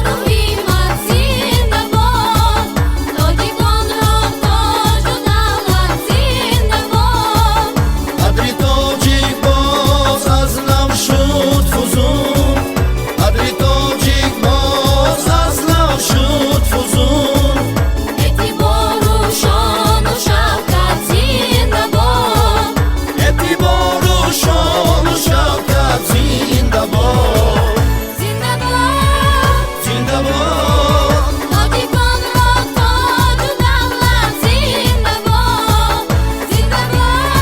рӯҳи ман зинда бод, тоҷиконро тоҷу давлат зинда бод. Қадри тоҷик боз аз нав шуд фузун, қадри тоҷик боз аз нав шуд фузун. Эътибору шону шавкат зинда бод, Эътибору шону шавкат зинда бод. Зинда бод, зинда бод, тоҷиконро тоҷу давлат зинда бод, зинда бод,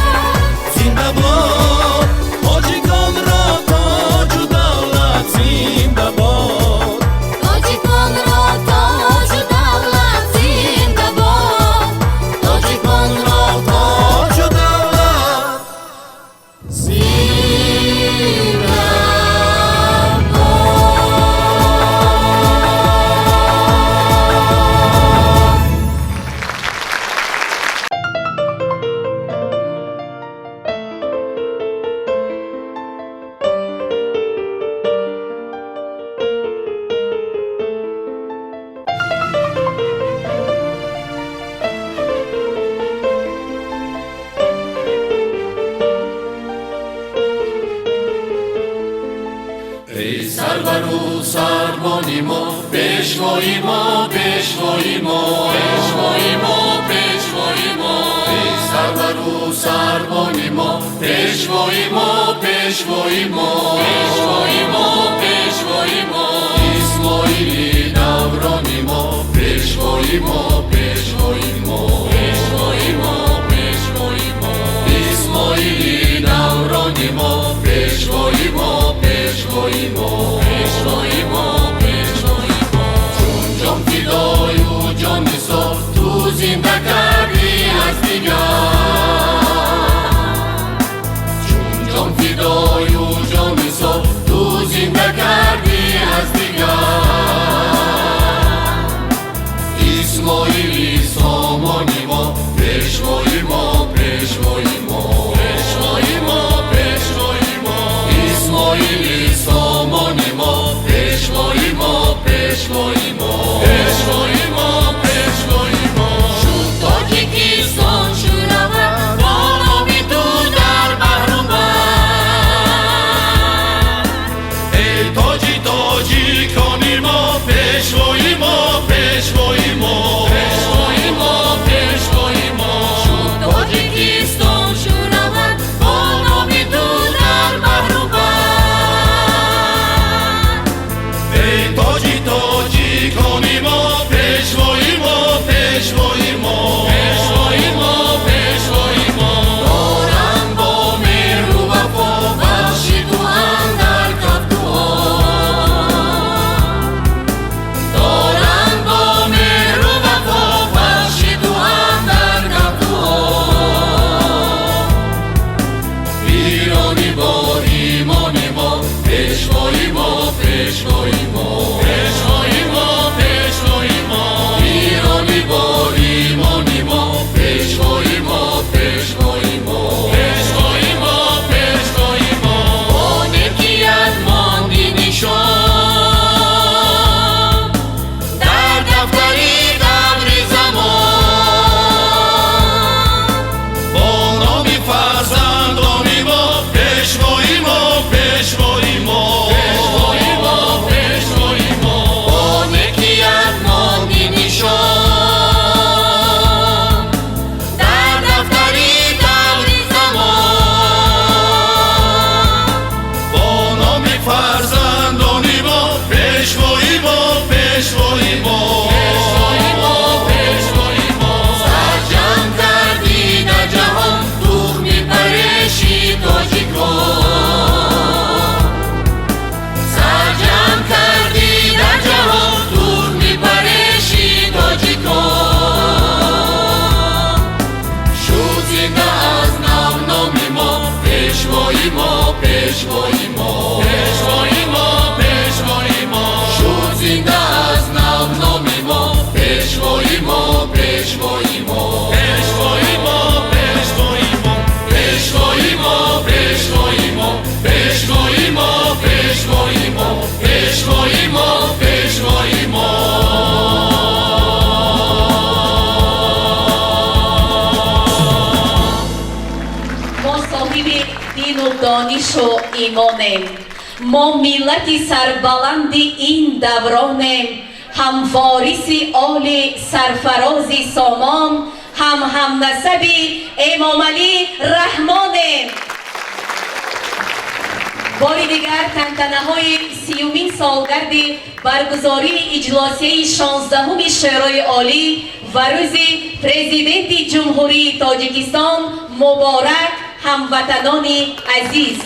зинда бод, тоҷиконро тоҷу давлат зинда бод. Тоҷиконро тоҷу давлат зинда бод, Тоҷиконро тоҷу давлат зинда бод. Эй сарвару сарбони мо, пешвои мо, пешвои мо, пешвои мо, пешвои мо. Эй сарвару сарбони мо, пешвои мо, пешвои мо, пешвои мо, пешвои мо. Исмоили даврони мо, пешвои мо, пешвои мо, пешвои мо, пешвои мо. Исмоили даврони мо, пешвои мо, пешвои мо, пешвои мо, пешвои мо. Чун ҷон фидою ҷон нисор, ту зинда кардӣ аз дигар. Чун ҷон фидою ҷон нисор, ту зинда кардӣ аз дигар. Исмоили сомони мо, пешвои мо, пешвои мо, пешвои мо, пешвои мо. Исмоили сомони мо, пешвои мо, пешвои мо, пешвои мо, пешвои мо. Шуд Тоҷикистон шӯравад бо номи ту дар баҳру бар. Эй тоҷи тоҷикони мо, пешвои мо, пешвои мо, пешвои мо, пешвои мо. Шуд Тоҷикистон шӯравад бо номи ту дар баҳру бар. Эй тоҷи тоҷикони мо, пешвои мо, пешвои мо, пешвои мо, пешвои мо. пешвои мо, пешвои мо, пешвои мо. Шуд зинда аз нав номи мо, пешвои мо, пешвои мо, пешвои мо, пешвои мо, пешвои мо, пешвои мо, пешвои мо, пешвои мо, пешвои мо, пешвои мо. Мо соҳиби дину донишу имонем, мо миллати сарбаланди ин давронем, ҳам вориси оли сарфарози сомон, ҳам ҳамнасаби Эмомалӣ Раҳмонем. Бори дигар тантанаҳои 30-умин солгарди баргузории иҷлосияи 16-уми Шӯрои Олӣ ва рӯзи Президенти Ҷумҳурии Тоҷикистон муборак, ҳамватанони азиз.